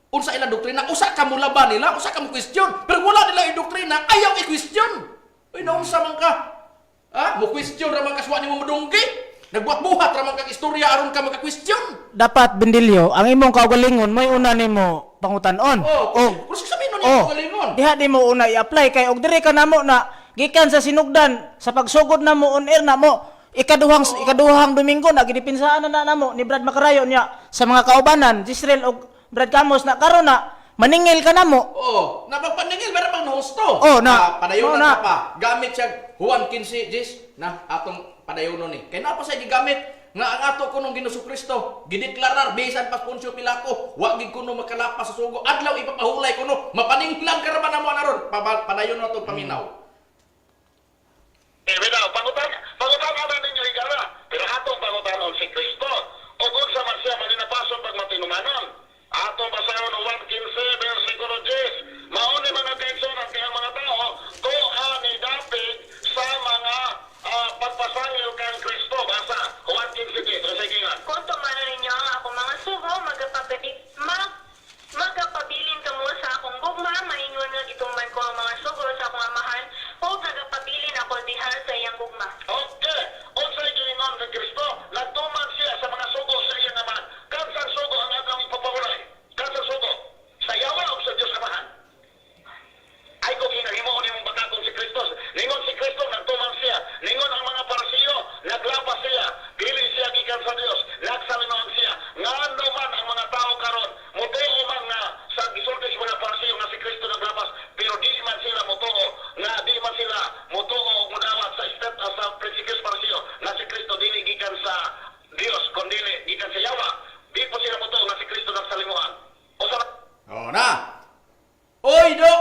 Unsa ilang doktrina, usa ka mulaban nila, usa ka mo question, pero wala nila yung doktrina, ayaw i-question. Uy, naunsa man ka? Ha? Mo question ra man ka suwa nimo modunggi. Nagbuhat-buhat ra man kag istorya aron ka maka-question. Dapat Bendilyo, ang imong kaugalingon may una nimo pangutan-on. Oh, Og kung sa ni Oh, kaugalingon. diha di mo una i-apply kay og diri ka namo na gikan sa sinugdan sa pagsugod na mo on air na mo ikaduhang ikaduhang Domingo na gidepensahan na namo ni Brad Macarayo niya sa mga kaubanan Jisrael og Brad Camos na karon na maningil ka namo. Oo, napagpaningil meron pang nahusto. Oh, na. Ah, padayonan Oh, na. ka pa. Gamit siya Juan 15 Jis na atong padayonon ni. Kay napa siya gigamit nga ang ato kunong Ginoong Kristo gideklarar bisan pas Poncio Pilato wa gid kuno makalapas sa sugo adlaw ipapahulay kuno mapaninglan ka ra ba namo na ron. Padayon na atong paminaw. Eh, bitaw, pangutan na ninyo higala. Pero atong pangutanon si Kristo. O kung sa man siya malinapason pag matinumanon. Atong basahon 1:15, versikulo 10. Mauni mga kaigsoon kay ang mga tao, tuha ni dapit sa mga pagpasangil kang Kristo. Basa, 1:15, 10. O sige nga. Kung tumanon ninyo ang akong mga sugo, magapabilin kamo sa akong gugma, maingon nga gituman ko ang mga sugo sa akong amahan, ug nagapabilin ako diha sa iyang gugma. Okay. Unsay giingon ni Kristo, nagtuman siya sa mga sugo sa iyang amahan. Kansang sugo ang atong ipapahulay? Kansang sugo? Sa Yawa o sa Diyos Amahan? Ay kung hinahimuon nimong bakakon si Kristo. Ningon si Kristo, nagtuman siya. Ningon ang mga Parisiyo, naglapas siya. Dili siya gikan sa Dios, nagsalingon siya. Ngano man ang mga tao karon, mutuo man nga sa gisulti sa mga Parisiyo nga si Kristo naglapas, pero di man sila mutuo nga di man sila mutuo og mudawat sa step sa prinsipyos Parisiyo nga si Kristo dili gikan sa Dios, kundi gikan sa Yawa. Di po sila mutuo nga si Kristo nagsalinguan. O sa Oh na. Oy do.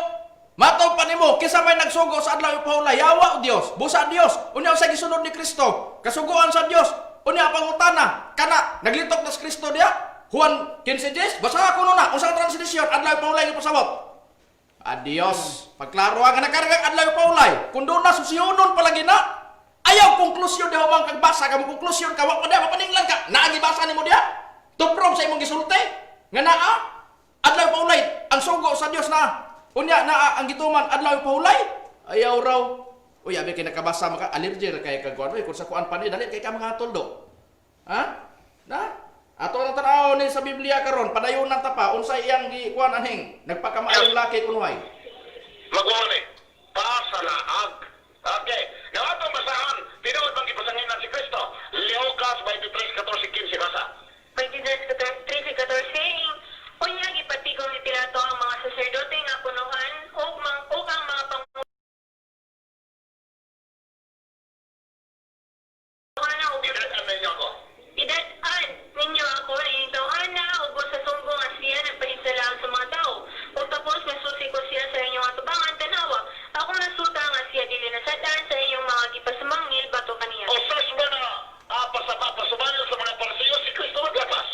Matog pa nimo kinsa may nagsugo sa adlaw ipahulay, yawa o Dios, busa Dios. Unya sa gisunod ni Kristo, kasuguan sa Dios. Unya pangutana kana naglitok na si Kristo diya. Juan 15:10, basa ko na unsa ang translation adlaw ipahulay nga pasabot. Adios. Pagklaro ang nakargang adlaw ipahulay. Kun doon na susiyonon palagi na. Ayaw konklusyon diha mang kagbasa ka mo konklusyon ka wa pa diha mapaninglan ka. Naa gibasa nimo diha. Tuprom sa imong gisulti nga naa adlaw ipahulay ang sugo sa Dios na. Unya naa ang gituman adlaw ipahulay. Ayaw raw. Uy, abi kay nakabasa maka allergy ra kay kag kuan. Uy, kung sa kuan pa ni dali kay ka mga toldo. Ha? Na? Ato na tan-aw ni sa Biblia karon, padayonan ta pa unsa iyang gikuan anhing nagpakamaayong laki kunuhay. Magwali. Pasalaag. Okay. Now, atong basahan, tinuod bang gipasanginan si Kristo? Lucas 23, 14, 15, basa. 23:14, Unya gipatigong ni Pilato ang mga saserdote nga punuhan ug ang mga pangulo ug Idad-an ninyo ako. Idad-an ninyo ako ining tawhana ug sa sumbong nga siya nagpahisalaag sa mga tao. Ug tapos masusi ko siya sa inyong atubangan tanawa. Akong nasuta nga siya dili nasad-an sa inyong mga gipasamangil bato kaniya. O sas ba na pasama, pasubayo sa mga Parisiyo, si Kristo maglapas?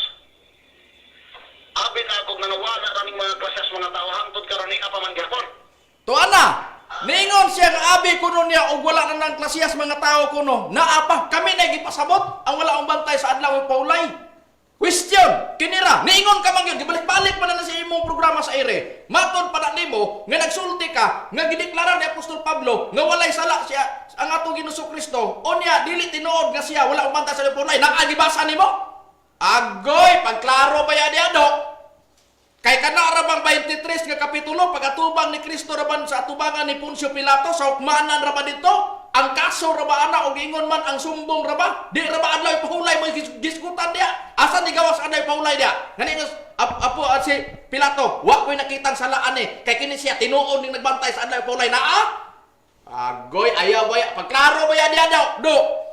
Abi na akong nanawala kaming mga klasas mga tao, hangtod karon ni apa man gyapon. Tuan na. Ningon siya nga abi kuno niya og wala na nang klasiyas mga tao kuno. Naa pa kami na gipasabot ang wala ang bantay sa adlaw ipahulay. Question, kinira, niingon ka man gyud, gibalik-balik man na sa imong programa sa ere. Matod pa na nimo nga nagsulti ka nga gideklarar ni Apostol Pablo nga walay sala siya ang atong Ginoong Kristo. Unya dili tinuod nga siya wala ang bantay sa ipahulay. Naa gibasa nimo? Agoy, pagklaro ba yan do? Kay kana ra bang 23 nga kapitulo pagatubang ni Kristo ra ban sa atubangan ni Poncio Pilato sa hukmanan ra ba dito? Ang kaso ra ba ana og ingon man ang sumbong ra ba? Di ra ba adlaw ipahulay mo diskutan diya? Asa ni gawas adlaw ipahulay diya? Ngani nga apo at si Pilato, wa ko'y nakitang salaan eh. Kay kini siya tinuod ning nagbantay sa adlaw ipahulay naa? Agoy, ayaw ba ya? Pagklaro ba ya diya daw? Do.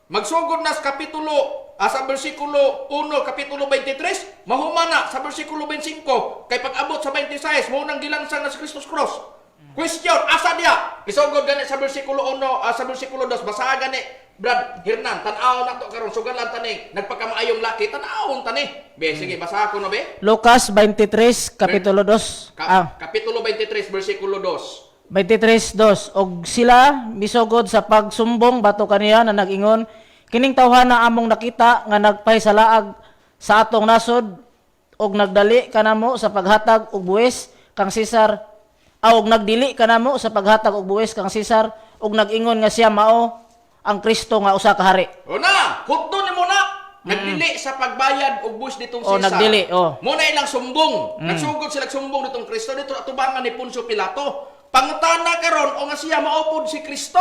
Magsugod na sa kapitulo, sa bersikulo 1, kapitulo 23, mahuma na sa bersikulo 25, kay pag-abot sa 26, mao nang gilansang na si Kristus Cross. Question, asa diya? Isugod gani sa bersikulo 1, sa bersikulo 2, basaha gani, Brad Hernan, tan-aw na to karon sugalan tani, nagpakamaayong laki, tan-awon tani. Be, sige, basaha ko no be. Lucas 23 kapitulo 2. Kapitulo 23, bersikulo 2. 23:2 Og sila misugod sa pagsumbong bato kaniya na nag-ingon, kining tawhana among nakita nga nagpahisalaag sa atong nasod og nagdali kanamo sa paghatag og buwis kang Cesar og nagdili kanamo sa paghatag og buwis kang Cesar og nag-ingon nga siya mao ang Kristo nga usa ka hari. O na, hutdo nimo na. Nagdili sa pagbayad og buwis ditong Oh, Cesar. nagdili, oh. Mo na ilang sumbong. Nagsugod sila sumbong ditong Kristo dito atubangan ni Poncio Pilato. Pangutana karon o nga siya maupod si Kristo.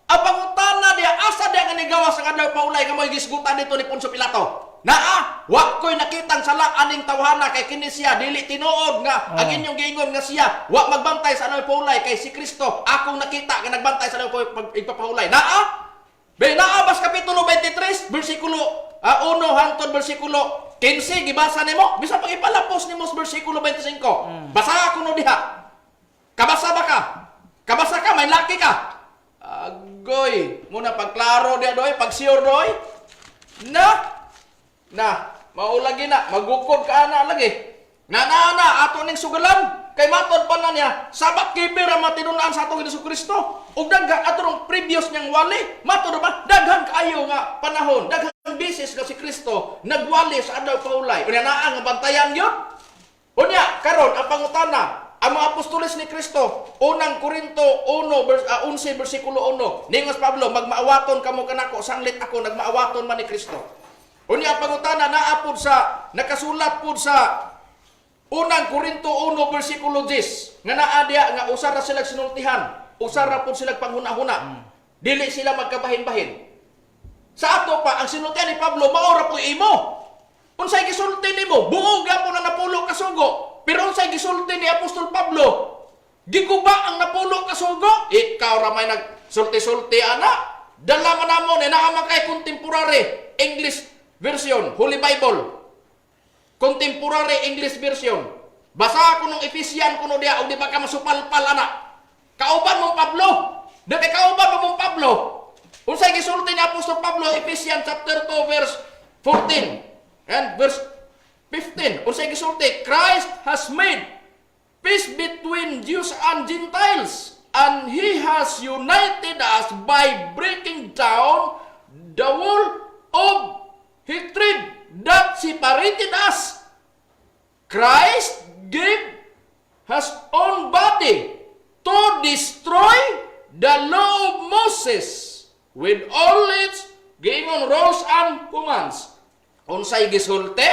Ang pangutana diya asa diya nga nigawas ang adlaw paulay nga mo'y gisgutan dito ni Poncio Pilato. Naa, wa ko'y nakitang sala aning tawhana kay kini siya dili tinuod nga ang inyong giingon nga siya wa magbantay sa adlaw paulay kay si Kristo akong nakita nga nagbantay sa adlaw igpapahulay. Naa, Be naa bas kapitulo 23 bersikulo 1 hangtod bersikulo 15 gibasa nimo bisan pag ipalapos nimo sa bersikulo 25. Basa kuno diha. Kabasa ba ka? Kabasa ka, may laki ka. Agoy, muna pagklaro diha doy, pag sure doy. Na na maulagi na, magukod ka ana lagi. Na na na ato ning sugalan kay matod pa na niya sabat kibir ang matinun-an sa atong Hesus Kristo. Ug daghan atong previous niyang wali, matod ba daghan kaayo nga panahon, daghan beses nga si Kristo nagwali sa adlaw paulay. Unya naa nga bantayan gyud. Unya karon ang pangutana, ang mga apostoles ni Kristo, unang Korinto 1 vers 11 bersikulo 1. Ningos Pablo, magmaawaton kamo kanako sanglit ako nagmaawaton man ni Kristo. Unya ang pangutana naa pud sa nakasulat pud sa unang Korinto 1 bersikulo 10 nga naa diya nga usa ra sila sinultihan, usa ra pud sila panghuna-huna. Dili sila magkabahin-bahin. Sa ato pa ang sinultihan ni Pablo mao ra po imo. Unsay gisulti nimo? Buo gyapon na napulo ka sugo. Pero unsay gisulti ni Apostol Pablo? Giguba ang napulo ka sugo? Ikaw ra may nagsulti-sulti ana. Dala man namo ni naa man kay contemporary English version, Holy Bible. Contemporary English version. Basa ko nung Ephesian kuno diya og di ba ka masupalpal ana. Kauban mong Pablo. Di ba kauban mo mong Pablo? Unsay gisulti ni Apostol Pablo Ephesians chapter 2 verse 14 and verse 15. Unsay gisulti? Christ has made peace between Jews and Gentiles, and he has united us by breaking down the wall of hatred that separated us. Christ gave his own body to destroy the law of Moses with all its giingon rules and commands. Unsay gisulti?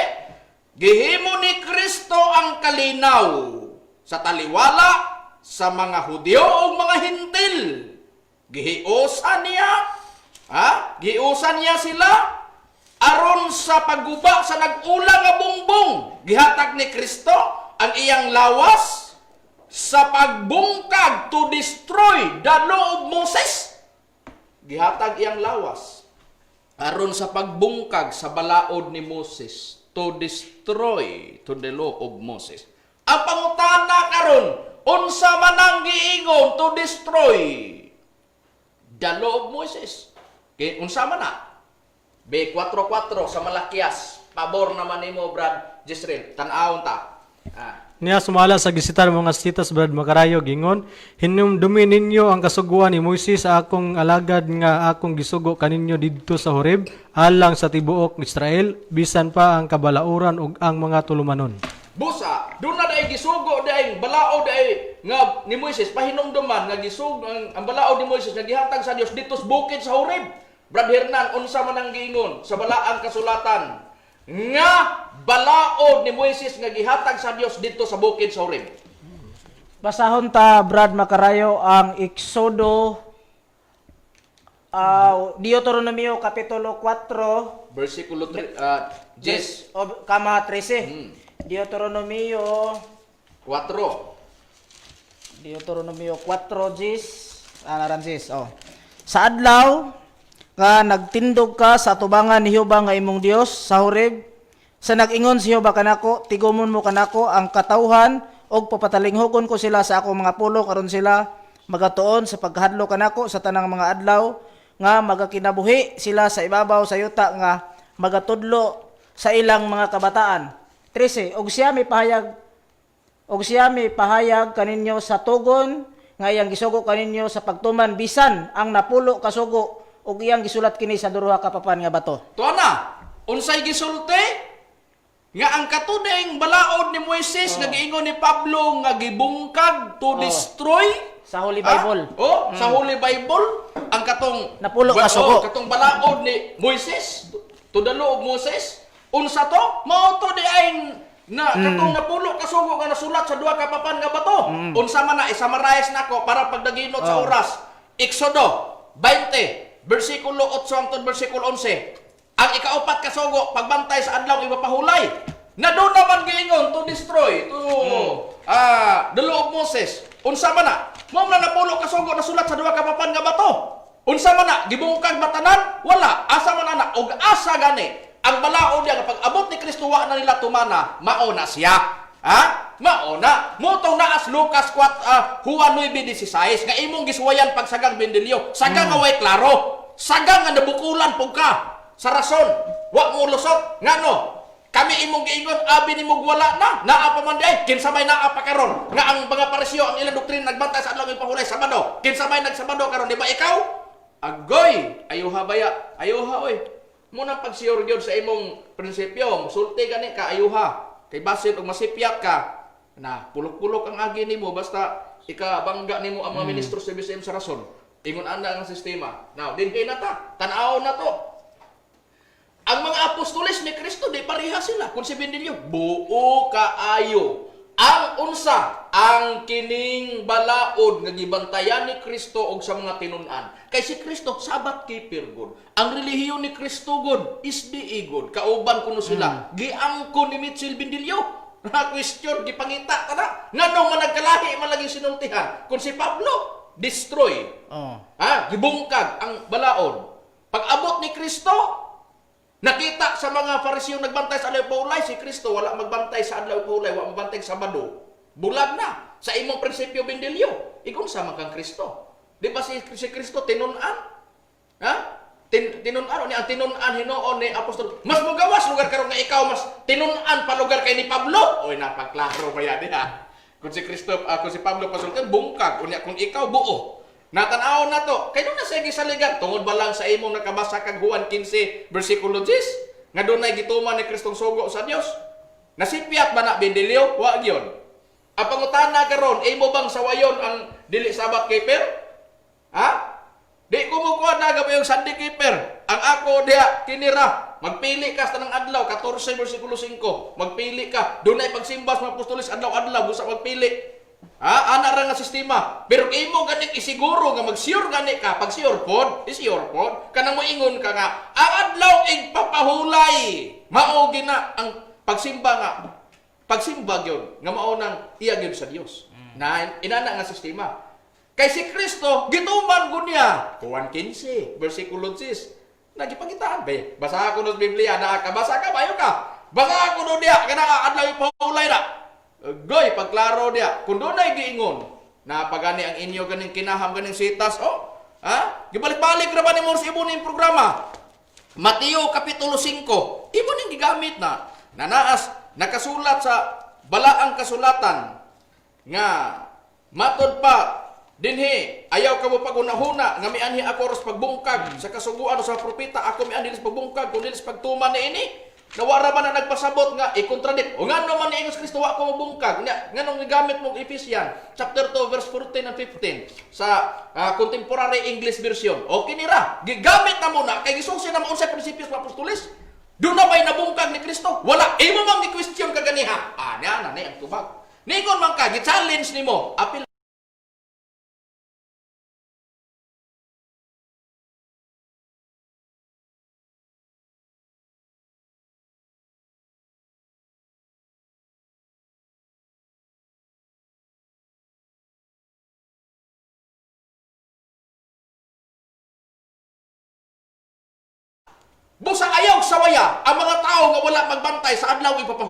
Gihimo ni Kristo ang kalinaw sa taliwala sa mga Hudyo ug mga Hintil. Gihiusan niya, ha? Gihiusan niya sila aron sa pagguba sa nag-ula nga bungbong. Gihatag ni Kristo ang iyang lawas sa pagbungkag to destroy the law of Moses. Gihatag iyang lawas aron sa pagbungkag sa balaod ni Moses to destroy to the law of Moses. Ang pangutana karon, unsa man ang giingon to destroy the law of Moses? Kay unsa man na? B44 sa Malakias. Pabor naman nimo Brad Jezreel. Tan-awon ta. Ah. Niya sumala sa gisitar mga sitas Brad Makarayo gingon, hinumdumi ninyo ang kasuguan ni Moises sa akong alagad nga akong gisugo kaninyo didto sa Horeb alang sa tibuok Israel bisan pa ang kabalauran ug ang mga tulumanon. Busa, doon na dahil gisugo dahil balaod dahil nga ni Moises pahinumduman nga gisugo ang balaod ni Moises nga gihatag sa Dios dito sa bukid sa Horeb. Brad Hernan, unsa man ang giingon sa balaang kasulatan nga balaod ni Moises nga gihatag sa Dios dito sa bukid sa Horeb. Basahon ta Brad Makarayo ang Exodo, Deuteronomio kapitulo 4 Versikulo 3, 10, o kama 13. Deuteronomio 4. Deuteronomio 4 10 ah, oh. Sa adlaw nga nagtindog ka sa atubangan ni Jehova nga imong Dios sa Horeb, sa nag-ingon si Jehova kanako, tigumon mo kanako ang katawhan og papatalinghugon ko sila sa akong mga pulo karon sila magatuon sa paghadlok kanako sa tanang mga adlaw nga magakinabuhi sila sa ibabaw sa yuta nga magatudlo sa ilang mga kabataan. 13 Og siya may pahayag kaninyo sa tugon nga iyang gisugo kaninyo sa pagtuman bisan ang napulo kasugo ug iyang gisulat kini sa duha ka papan nga bato. Tuwa na, unsay gisulti? Nga ang katudeng balaod ni Moises nga giingon ni Pablo nga gibungkag to destroy Sa Holy Bible. Ah? Oh, sa Holy Bible ang katong Napulo ka sugo. Oh, katong balaod ni Moises to To the law of Moses. Unsa to? Mao to di ay na katong napulo ka sugo nga nasulat sa duha ka papan nga bato. Unsa man na, i-summarize nako para pagdaginot sa oras. Exodo 20 bersikulo 8 hangtod bersikulo 11. Ang ikaupat ka sugo, pagbantay sa adlaw ipapahulay. Na doon naman giingon to destroy to the law of Moses. Unsa man na? Mao man na napulo ka sugo nasulat sa duha ka papan nga bato. Unsa man na, gibungkag ba tanan? Wala. Asa man ana og asa gani ang balaod niya nga pag-abot ni Kristo wa na nila tumana, mao na siya. Ha? Mao na. Motong naas Lucas 4, Juan 9:16 nga imong gisuwayan pagsagang Bendelio. Sagang nga way klaro. Sagang nga nabukulan pug ka sa rason. Wa mo lusot. Ngano? Kami imong giingon, abi nimo wala na. Naa pa man diay, kinsa may naa pa karon nga ang mga Pariseo ang ilang doktrina nagbantay sa adlaw ipahulay Sabado. Kinsa may nagsabado karon, di ba ikaw? Agoy, ayuha baya, ayuha oy. Munang pagsiyor gyud sa imong prinsipyo, musulti gani ka ayuha. Kay basin og masipyat ka, na pulok-pulok ang agi nimo basta ikabangga nimo ang mga ministro sa BCM sa rason. Ingon ana ang sistema. Now, dinhi na ta, tan-awon na to. Ang mga apostoles ni Kristo di pareha sila. Kung si Bendelio, buo kaayo. Ang unsa, ang kining balaod nga gibantayan ni Kristo og sa mga tinun-an. Kay si Kristo Sabbath keeper god. Ang relihiyon ni Kristo god is di god. Kauban kuno sila. Giangkon ni Mitchell Bendelio. Na question gipangita ta na. Nganong man nagkalahi man lagi sinultihan. Kung si Pablo destroy. Ha, gibungkag ang balaod. Pag-abot ni Kristo, nakita sa mga Fariseo nagbantay sa adlaw paulay, si Kristo wala magbantay sa adlaw paulay, wala magbantay sa Sabado. Bulag na sa imong prinsipyo Bendelio. Igon sama kang Kristo. Di ba si Kristo tinun-an? Ha? Tinun-an ni ang tinun-an hinuon ni apostol. Mas mugawas lugar karon nga ikaw mas tinun-an pa lugar kay ni Pablo. Oy, napagklaro ba yan diha? Kung si Kristo, kung si Pablo pasultian bungkag, unya kung ikaw buo. Natanaw na to. Kay na siya gisaligan tungod ba lang sa imong nakabasa kag Juan 15 bersikulo 10 nga dunay gituman ni Kristong sugo sa Dios. Nasipyat ba na Bendelio? Wa gyud. Ang pangutana karon, imo bang sawayon ang dili Sabbath keeper? Ha? Di ko mo kuha na yung Sunday keeper. Ang ako diha kinira. Magpili ka sa tanang adlaw 14 bersikulo 5. Magpili ka. Dunay pagsimba sa mga apostoles adlaw-adlaw busa magpili. Ha? Ana ra nga sistema. Pero imo ganing isiguro nga mag-sure gani ka, pag sure pod, is sure pod, kanang moingon ka nga ang adlaw igpapahulay. Mao gina ang pagsimba nga pagsimba gyud nga mao nang iya gyud sa Dios. Na inana nga sistema. Kay si Kristo gituman gud niya. Juan 15 bersikulo 6. Nagipangitaan be. Basa ko sa Biblia na ka basa ka bayo ka. Basa ko no diya kana adlaw ipahulay na. Goy, pagklaro diya. Kung dunay giingon na pagani ang inyo ganing kinaham ganing sitas, oh, ha? Gibalik-balik ra ba ni Morse ibo ning programa? Mateo Kapitulo 5, imo ning gigamit na nanaas nakasulat sa balaang kasulatan nga matod pa dinhi ayaw ka mo pagunahuna nga mianhi ako ros pagbungkag sa kasuguan o sa propeta, ako mianhi sa pagbungkag kun dili sa pagtuman niini. Nawara man na nagpasabot nga i-contradict. O ngano man ni Ingon Kristo wa ko mobungkag nya, nganong gigamit mong Ephesians chapter 2 verse 14 and 15 sa contemporary English version? Okay nira gigamit na muna kay gisusi na mo unsay prinsipyo sa apostoles. Doon na ba'y nabungkag ni Kristo? Wala. Imo mang gi-question kaganiha. Ah, niya na ni ang tubag. Ningon man ka, gi-challenge nimo. Apil Busa ayaw sawaya ang mga tao nga wala magbantay sa adlaw ipapahulay.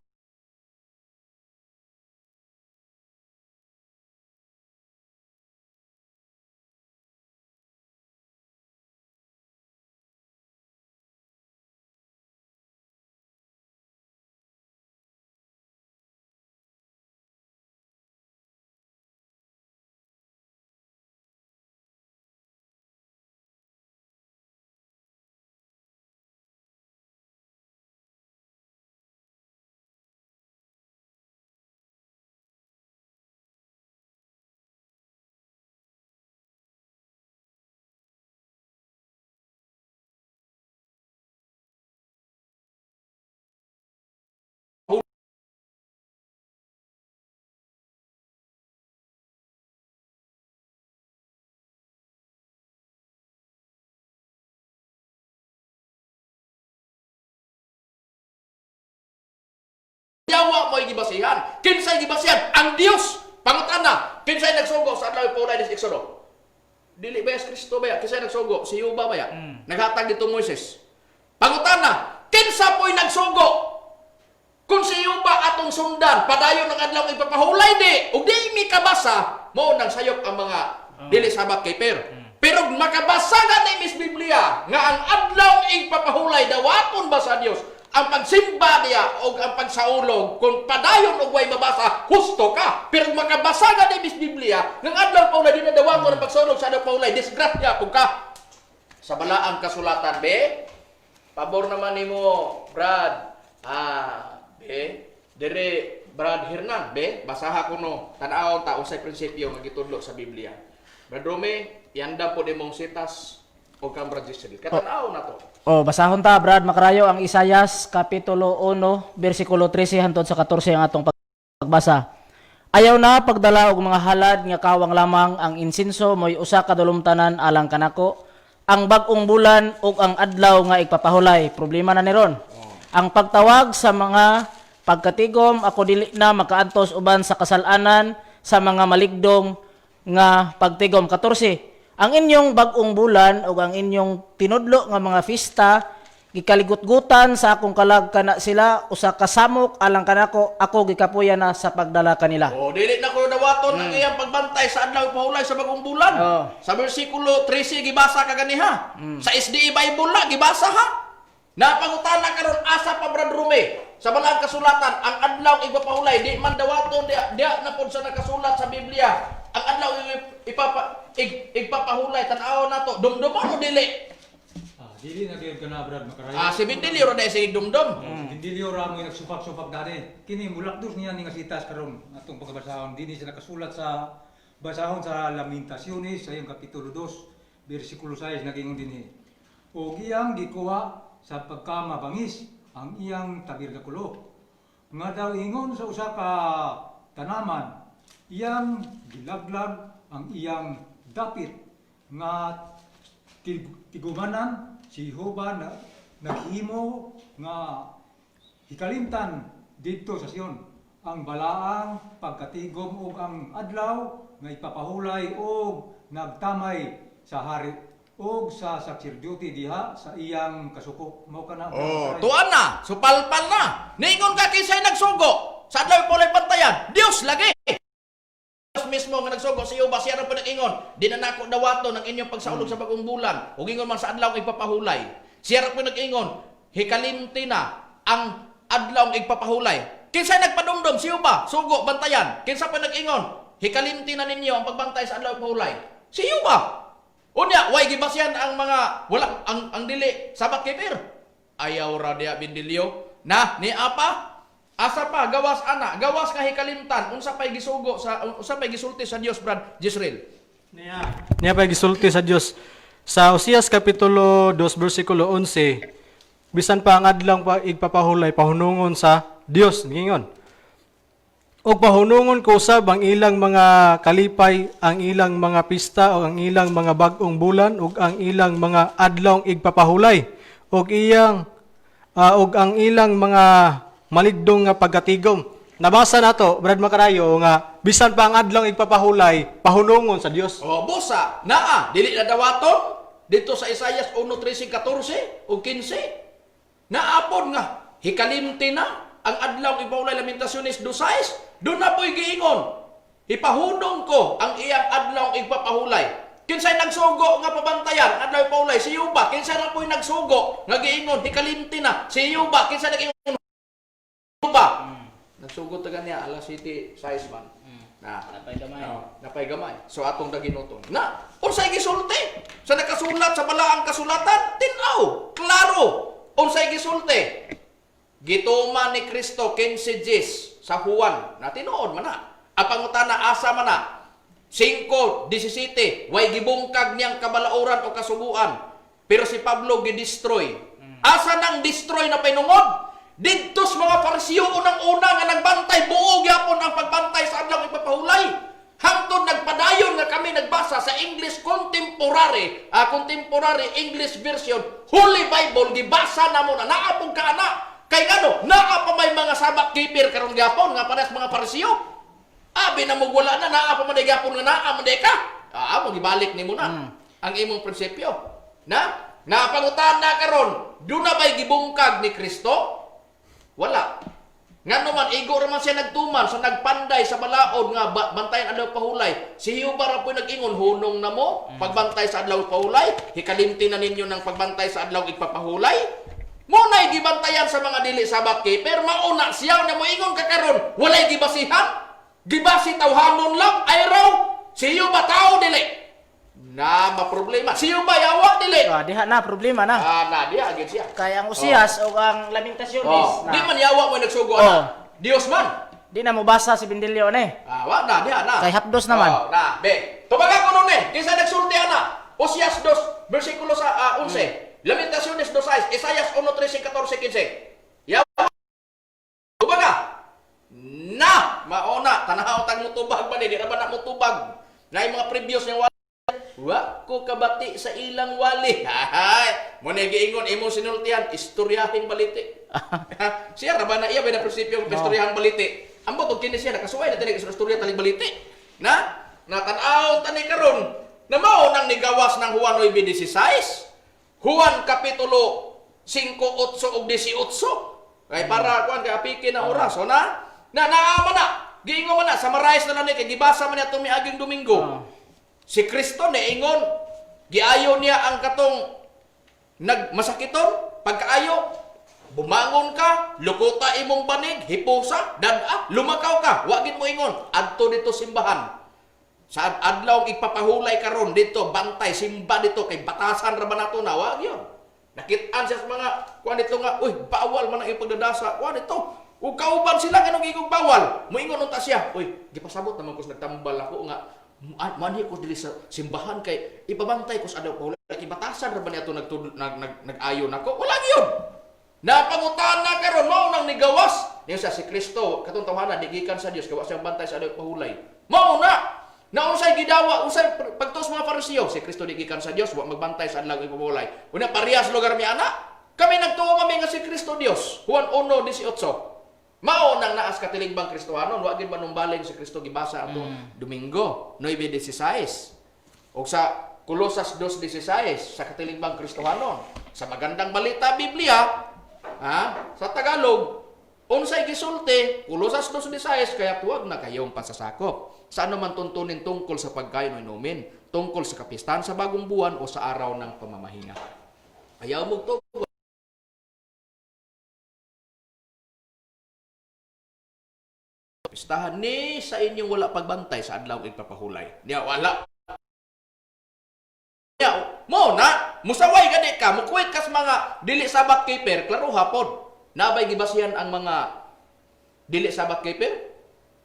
Yawa mo gibasihan. Kinsay gibasihan? Ang Dios. Pangutana, kinsay nagsugo sa adlaw ipahulay sa Exodo? Dili ba si Kristo ba ya? Kinsay nagsugo? Si Yuba ba ya? Naghatag dito Moises. Pangutana, kinsa po'y nagsugo? Kung si Yuba atong sundan, padayon ang adlaw ipapahulay di, ug di mi kabasa, mao nang sayop ang mga dili sabat kay Per. Pero makabasa nga ni Miss Biblia nga ang adlaw ipapahulay dawaton ba sa Dios ang pagsimba niya o ang pagsaulog kung padayon og way mabasa, husto ka. Pero makabasa nga ni Miss Biblia nga ang adlaw pahulay di na dawaton ang pagsaulog sa adlaw pahulay, disgrasya kung ka. Sa balaang kasulatan, be, pabor naman nimo, Brad. Ah, be, dire Brad Hernan, be, basaha ko no. Tan-awon ta unsay prinsipyo nga gitudlo sa Biblia. Brad Rome, yanda po nimong sitas o kang Brad Giselle. Katanaw na to. Oh, basahon ta, Brad Makarayo, ang Isayas kapitulo 1 bersikulo 13 hantod sa 14 ang atong pagbasa. Ayaw na pagdala og mga halad nga kawang lamang ang insinso mo'y usa ka dulumtanan alang kanako, ang bag-ong bulan ug ang adlaw nga igpapahulay. Problema na ni ron. Ang pagtawag sa mga pagkatigom, ako dili na makaantos uban sa kasalanan sa mga maligdong nga pagtigom. 14. Ang inyong bag-ong bulan ug ang inyong tinudlo nga mga fiesta gikaligutgutan sa akong kalag kana sila usa ka samok alang kanako, ako gikapuya na sa pagdala kanila. O, dili na ko dawaton ang iyang pagbantay sa adlaw ipahulay sa bagong bulan. Oh. Sa bersikulo 13 gibasa ka ganiha. Sa SDA Bible la gibasa ha. Napangutana karon asa pa, Brad Rume, sa balaang kasulatan ang adlaw ipapahulay di man dawaton dia, dia na pod sa nakasulat sa Biblia. Ang adlaw igpapahulay, tan-awon nato dumdumon o dili. Ah, dili na gyud kana, Brad Makarayo. Ah, si Bindilyo ra dai sige dumdum. Bindilyo ra mo nagsupak-supak dani. Kini mulakdos niya ni nga sitas karon atong pagkabasahon dinhi sa nakasulat sa basahon sa Lamentaciones sa iyang kapitulo 2 bersikulo 6, nagingon dinhi. Og iyang gikuha sa pagkamabangis ang iyang tabernakulo nga daw ingon sa usa ka tanaman, iyang gilaglag ang iyang dapit nga tigumanan. Si Jehova na, naghimo nga hikalimtan didto sa Sion ang balaang pagkatigom ug ang adlaw nga ipapahulay, og nagtamay sa hari ug sa sakserdote diha sa iyang kasuko. Mao kana. Oh, tuan na, supalpal na. Ningon ka kinsay nagsugo sa adlaw ipahulay bantayan? Dios lagi. Dios mismo nga nagsugo sa iyo ba, siya ra pa nag-ingon, di na nako dawaton ang inyong pagsaulog sa bagong bulan ug ingon man sa adlaw igpapahulay. Siya ra po nag-ingon, hikalimti na ang adlaw igpapahulay. Kinsay nagpadumdum siyo ba? Sugo bantayan. Kinsa pa nag-ingon, hikalimti na ninyo ang pagbantay sa adlaw igpapahulay? Siyo ba? Unya, way gibasyan ang mga wala ang dili sabat kay Per. Ayaw ra diya, Bindilyo. Na ni apa? Asa pa gawas ana, gawas nga hikalimtan, unsa pay gisugo sa unsa pay gisulti sa Dios, Brad Jezreel? Niya. Niya pa gisulti sa Dios sa Osias kapitulo 2 bersikulo 11, bisan pa ang adlaw pa igpapahulay pahunungon sa Dios, ngingon. Og pahunungon ko usab ang ilang mga kalipay, ang ilang mga pista o ang ilang mga bag-ong bulan ug ang ilang mga adlaw igpapahulay ug iyang ug ang ilang mga maligdong nga pagkatigom. Nabasa nato, Brad Makarayo, nga bisan pa ang adlaw igpapahulay pahunungon sa Dios. O busa, naa dili na dawaton dito sa Isayas 1:13, 14 ug 15. Naapon nga hikalimti na ang adlaw ipahulay, Lamentaciones 2:6. Doon na po'y giingon, ipahunong ko ang iyang adlaw igpapahulay. Kinsay nagsugo nga pabantayan adlaw ipahulay? Si Yuba. Kinsay na po'y nagsugo nga giingon hikalimti na? Si Yuba. Kinsay nag-ingon? Yuba. Nagsugo ta ganiya alas City size man. Na. Napay gamay. Oh, napay gamay. So atong daginuton. Na, unsay gisulti sa nakasulat sa balaang kasulatan? Tin-aw, klaro. Unsay gisulti? Gituman ni Kristo 15 Gs sa Juan. Na tinuod man na. Ang pangutana, asa man na? 5:17, way gibungkag niyang kabalauran o kasuguan. Pero si Pablo gidestroy. Asa nang destroy na pinungod? Didto sa mga Pariseo unang-una nga nagbantay, buo gyapon ang pagbantay sa adlaw ipapahulay. Hangtod nagpadayon nga kami nagbasa sa English contemporary, contemporary English version Holy Bible, gibasa namo na naapong kaana. Kay ngano, naa pa may mga Sabbath keeper karon gyapon nga parehas mga Pariseo. Abi na mo wala na, naa pa man gyapon nga naa man ka. Ah, mo gibalik nimo na ang imong prinsipyo. Na napangutan na karon, duna ba'y gibungkag ni Kristo? Wala. Ngano man igo ra man siya nagtuman sa nagpanday sa balaod nga bantayan adlaw pahulay. Si Jehova ra po'y nag-ingon, hunong na mo pagbantay sa adlaw pahulay, hikalimti na ninyo ng pagbantay sa adlaw igpapahulay. Mo na'y gibantayan sa mga dili Sabbath keeper, mauna siya na moingon ka karon, walay gibasihan. Gibasi tawhanon lang ay raw. Si Jehova tao dili. Na maproblema. Si Jehova yawa dili. Ah, diha na problema na. Ah, na diha gyud siya. Kay ang Usiyas o ang Lamentaciones Oh, na di man yawa mo nagsugo Oh. ana. Dios man. di na mobasa si Bendilio ni. Ah, wa na diha na. Kay hapdos naman. Oh, na, be. Tubaga ko nun eh. Kinsa nagsulti ana? Osias 2 versikulo sa 11. Lamentaciones 2:6, Isaias 1:13, 14, 15. Yawa. Tubaga. Na, maona tanaw tag mutubag ba ni di ra ba na mutubag. Na yung mga previous niya wali. Wa ko kabati sa ilang wali. Hay, mo na giingon imong sinultihan, istoryahing baliti. Siya ra ba na iya ba na prinsipyo ng istoryahang baliti. Ambot og kini siya nakasuway na tinig istorya talig baliti. Na natan-aw tani karon na mao nang nigawas ng Juan 9:16. Juan kapitulo 5:8 ug 18. Kay para kuan kay apiki na oras, o na? Na naa man na. Giingon man na, summarize na lang ni kay gibasa man niya atong miaging Domingo. Si Kristo niingon, giayo niya ang katong nagmasakiton, pagkaayo, bumangon ka, lukuta imong banig, hipusa, dad-a, lumakaw ka, wa gid mo ingon, adto dito simbahan. Sa adlaw ipapahulay karon dito, bantay simba dito kay batasan ra ba nato na wa gyud. Nakit-an siya sa mga kuan dito nga, uy, bawal man ang iyong pagdadasa. Kuan dito. Ug kauban sila nganong igong bawal. Moingon unta siya, uy, gipasabot naman ko sa nagtambal ako nga manhi ko dili sa simbahan kay ipabantay ko sa adlaw pahulay kay batasan ra ba niya nagtud nag, nag, nag-ayo nako. Wala gyud. Napangutan na karon mao nang nigawas. Niya sa si Kristo katong tawhana di gikan sa Dios gawa siyang bantay sa adlaw pahulay. Mao na. Na unsay gidawa, unsay pagtuos mga Pariseo, si Kristo di gikan sa Dios, wa magbantay sa adlaw pahulay. Una parehas lugar mi ana. Kami nagtuo kami nga si Kristo Dios. Juan 1:18. Mao nang naas katilingban Kristohanon, wa gid manumbalin si Kristo gibasa atong Domingo 9:16. O sa Kolosas 2:16 sa katilingban Kristohanon. Sa magandang balita Biblia, ha, sa Tagalog, unsay gisulti, Kolosas 2:16, kaya tuwag na kayong pasasakop sa anuman tuntunin tungkol sa pagkain o inumin, tungkol sa kapistahan sa bagong buwan o sa araw ng pamamahinga. Ayaw mo to kapistahan ni sa inyong wala pagbantay sa adlaw igpapahulay. Niya wala. Niya mo na musaway gani ka, mukuwit kas mga dili Sabbath keeper, klaro hapon. Nabay gibasihan ang mga dili Sabbath keeper?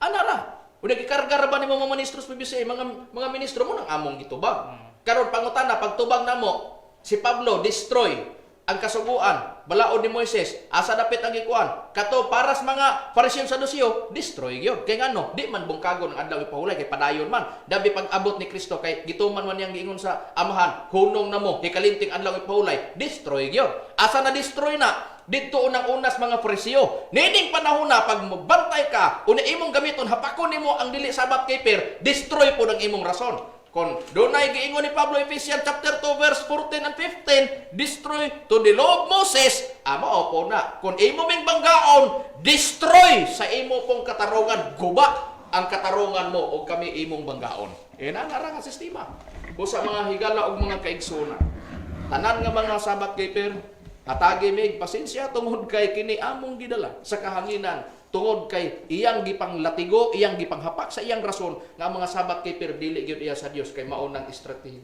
Ana ra. Una gikarga ra ba nimo mga ministro sa PBCA, mga ministro mo nang among gitubag. Karon pangutana pagtubag namo si Pablo destroy ang kasuguan, balaod ni Moises, asa dapit ang gikuan. Kato para sa mga Pariseo sa Saduceo, destroy gyud. Kay ngano, di man bungkagon ang adlaw ipahulay kay padayon man. Dabi pag-abot ni Kristo kay gituman man niyang giingon sa amahan, hunong na mo, hikalinting adlaw ipahulay, destroy gyud. Asa na destroy na? Didto unang unas mga Pariseo. Nining panahon na pag magbantay ka, una imong gamiton hapakon nimo ang dili Sabbath keeper, destroy po ng imong rason. Kon dunay giingon ni Pablo Ephesians chapter 2 verse 14 and 15, destroy to the law of Moses, amo opo na. Kon imo ming banggaon, destroy sa imo pong katarungan, guba ang katarungan mo og kami imong banggaon. Ina nga ra nga sistema. Busa mga higala og mga kaigsunan. Tanan nga mga Sabbath keeper, hatagi mig pasensya tungod kay kini among gidala sa kahanginan tungod kay iyang gipanglatigo, iyang gipanghapak sa iyang rason nga ang mga Sabbath keeper dili gyud iya sa Dios kay mao nang strategy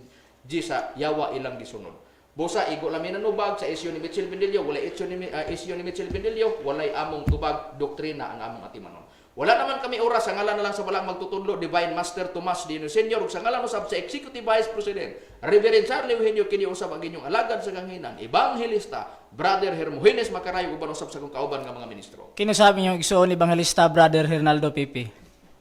sa yawa ilang gisunod. Busa igo lami nanubag sa isyu ni Mitchell Bendelio, walay isyu ni isyu ni Mitchell Bendelio, walay among tubag doktrina ang among atimanon. Wala naman kami oras sa ngalan na lang sa balang magtutudlo Divine Master Tomas Dino Senior ug sa ngalan usab sa Executive Vice President Reverend Charlie Eugenio kini usab ang inyong alagad sa kahanginan, Evangelista Brother Hermogenes Macarayo uban usab sa akong kauban nga mga ministro. Kinusabi niyo igsoon Evangelista Brother Hernaldo Pipi.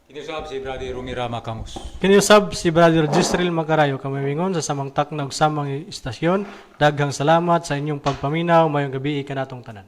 Kinusab si Brother Rumira Macamos. Kiniusab si Brother Jisreel Macarayo kamamingon sa samang takna ug samang istasyon. Daghang salamat sa inyong pagpaminaw. Mayong gabi kanatong tanan.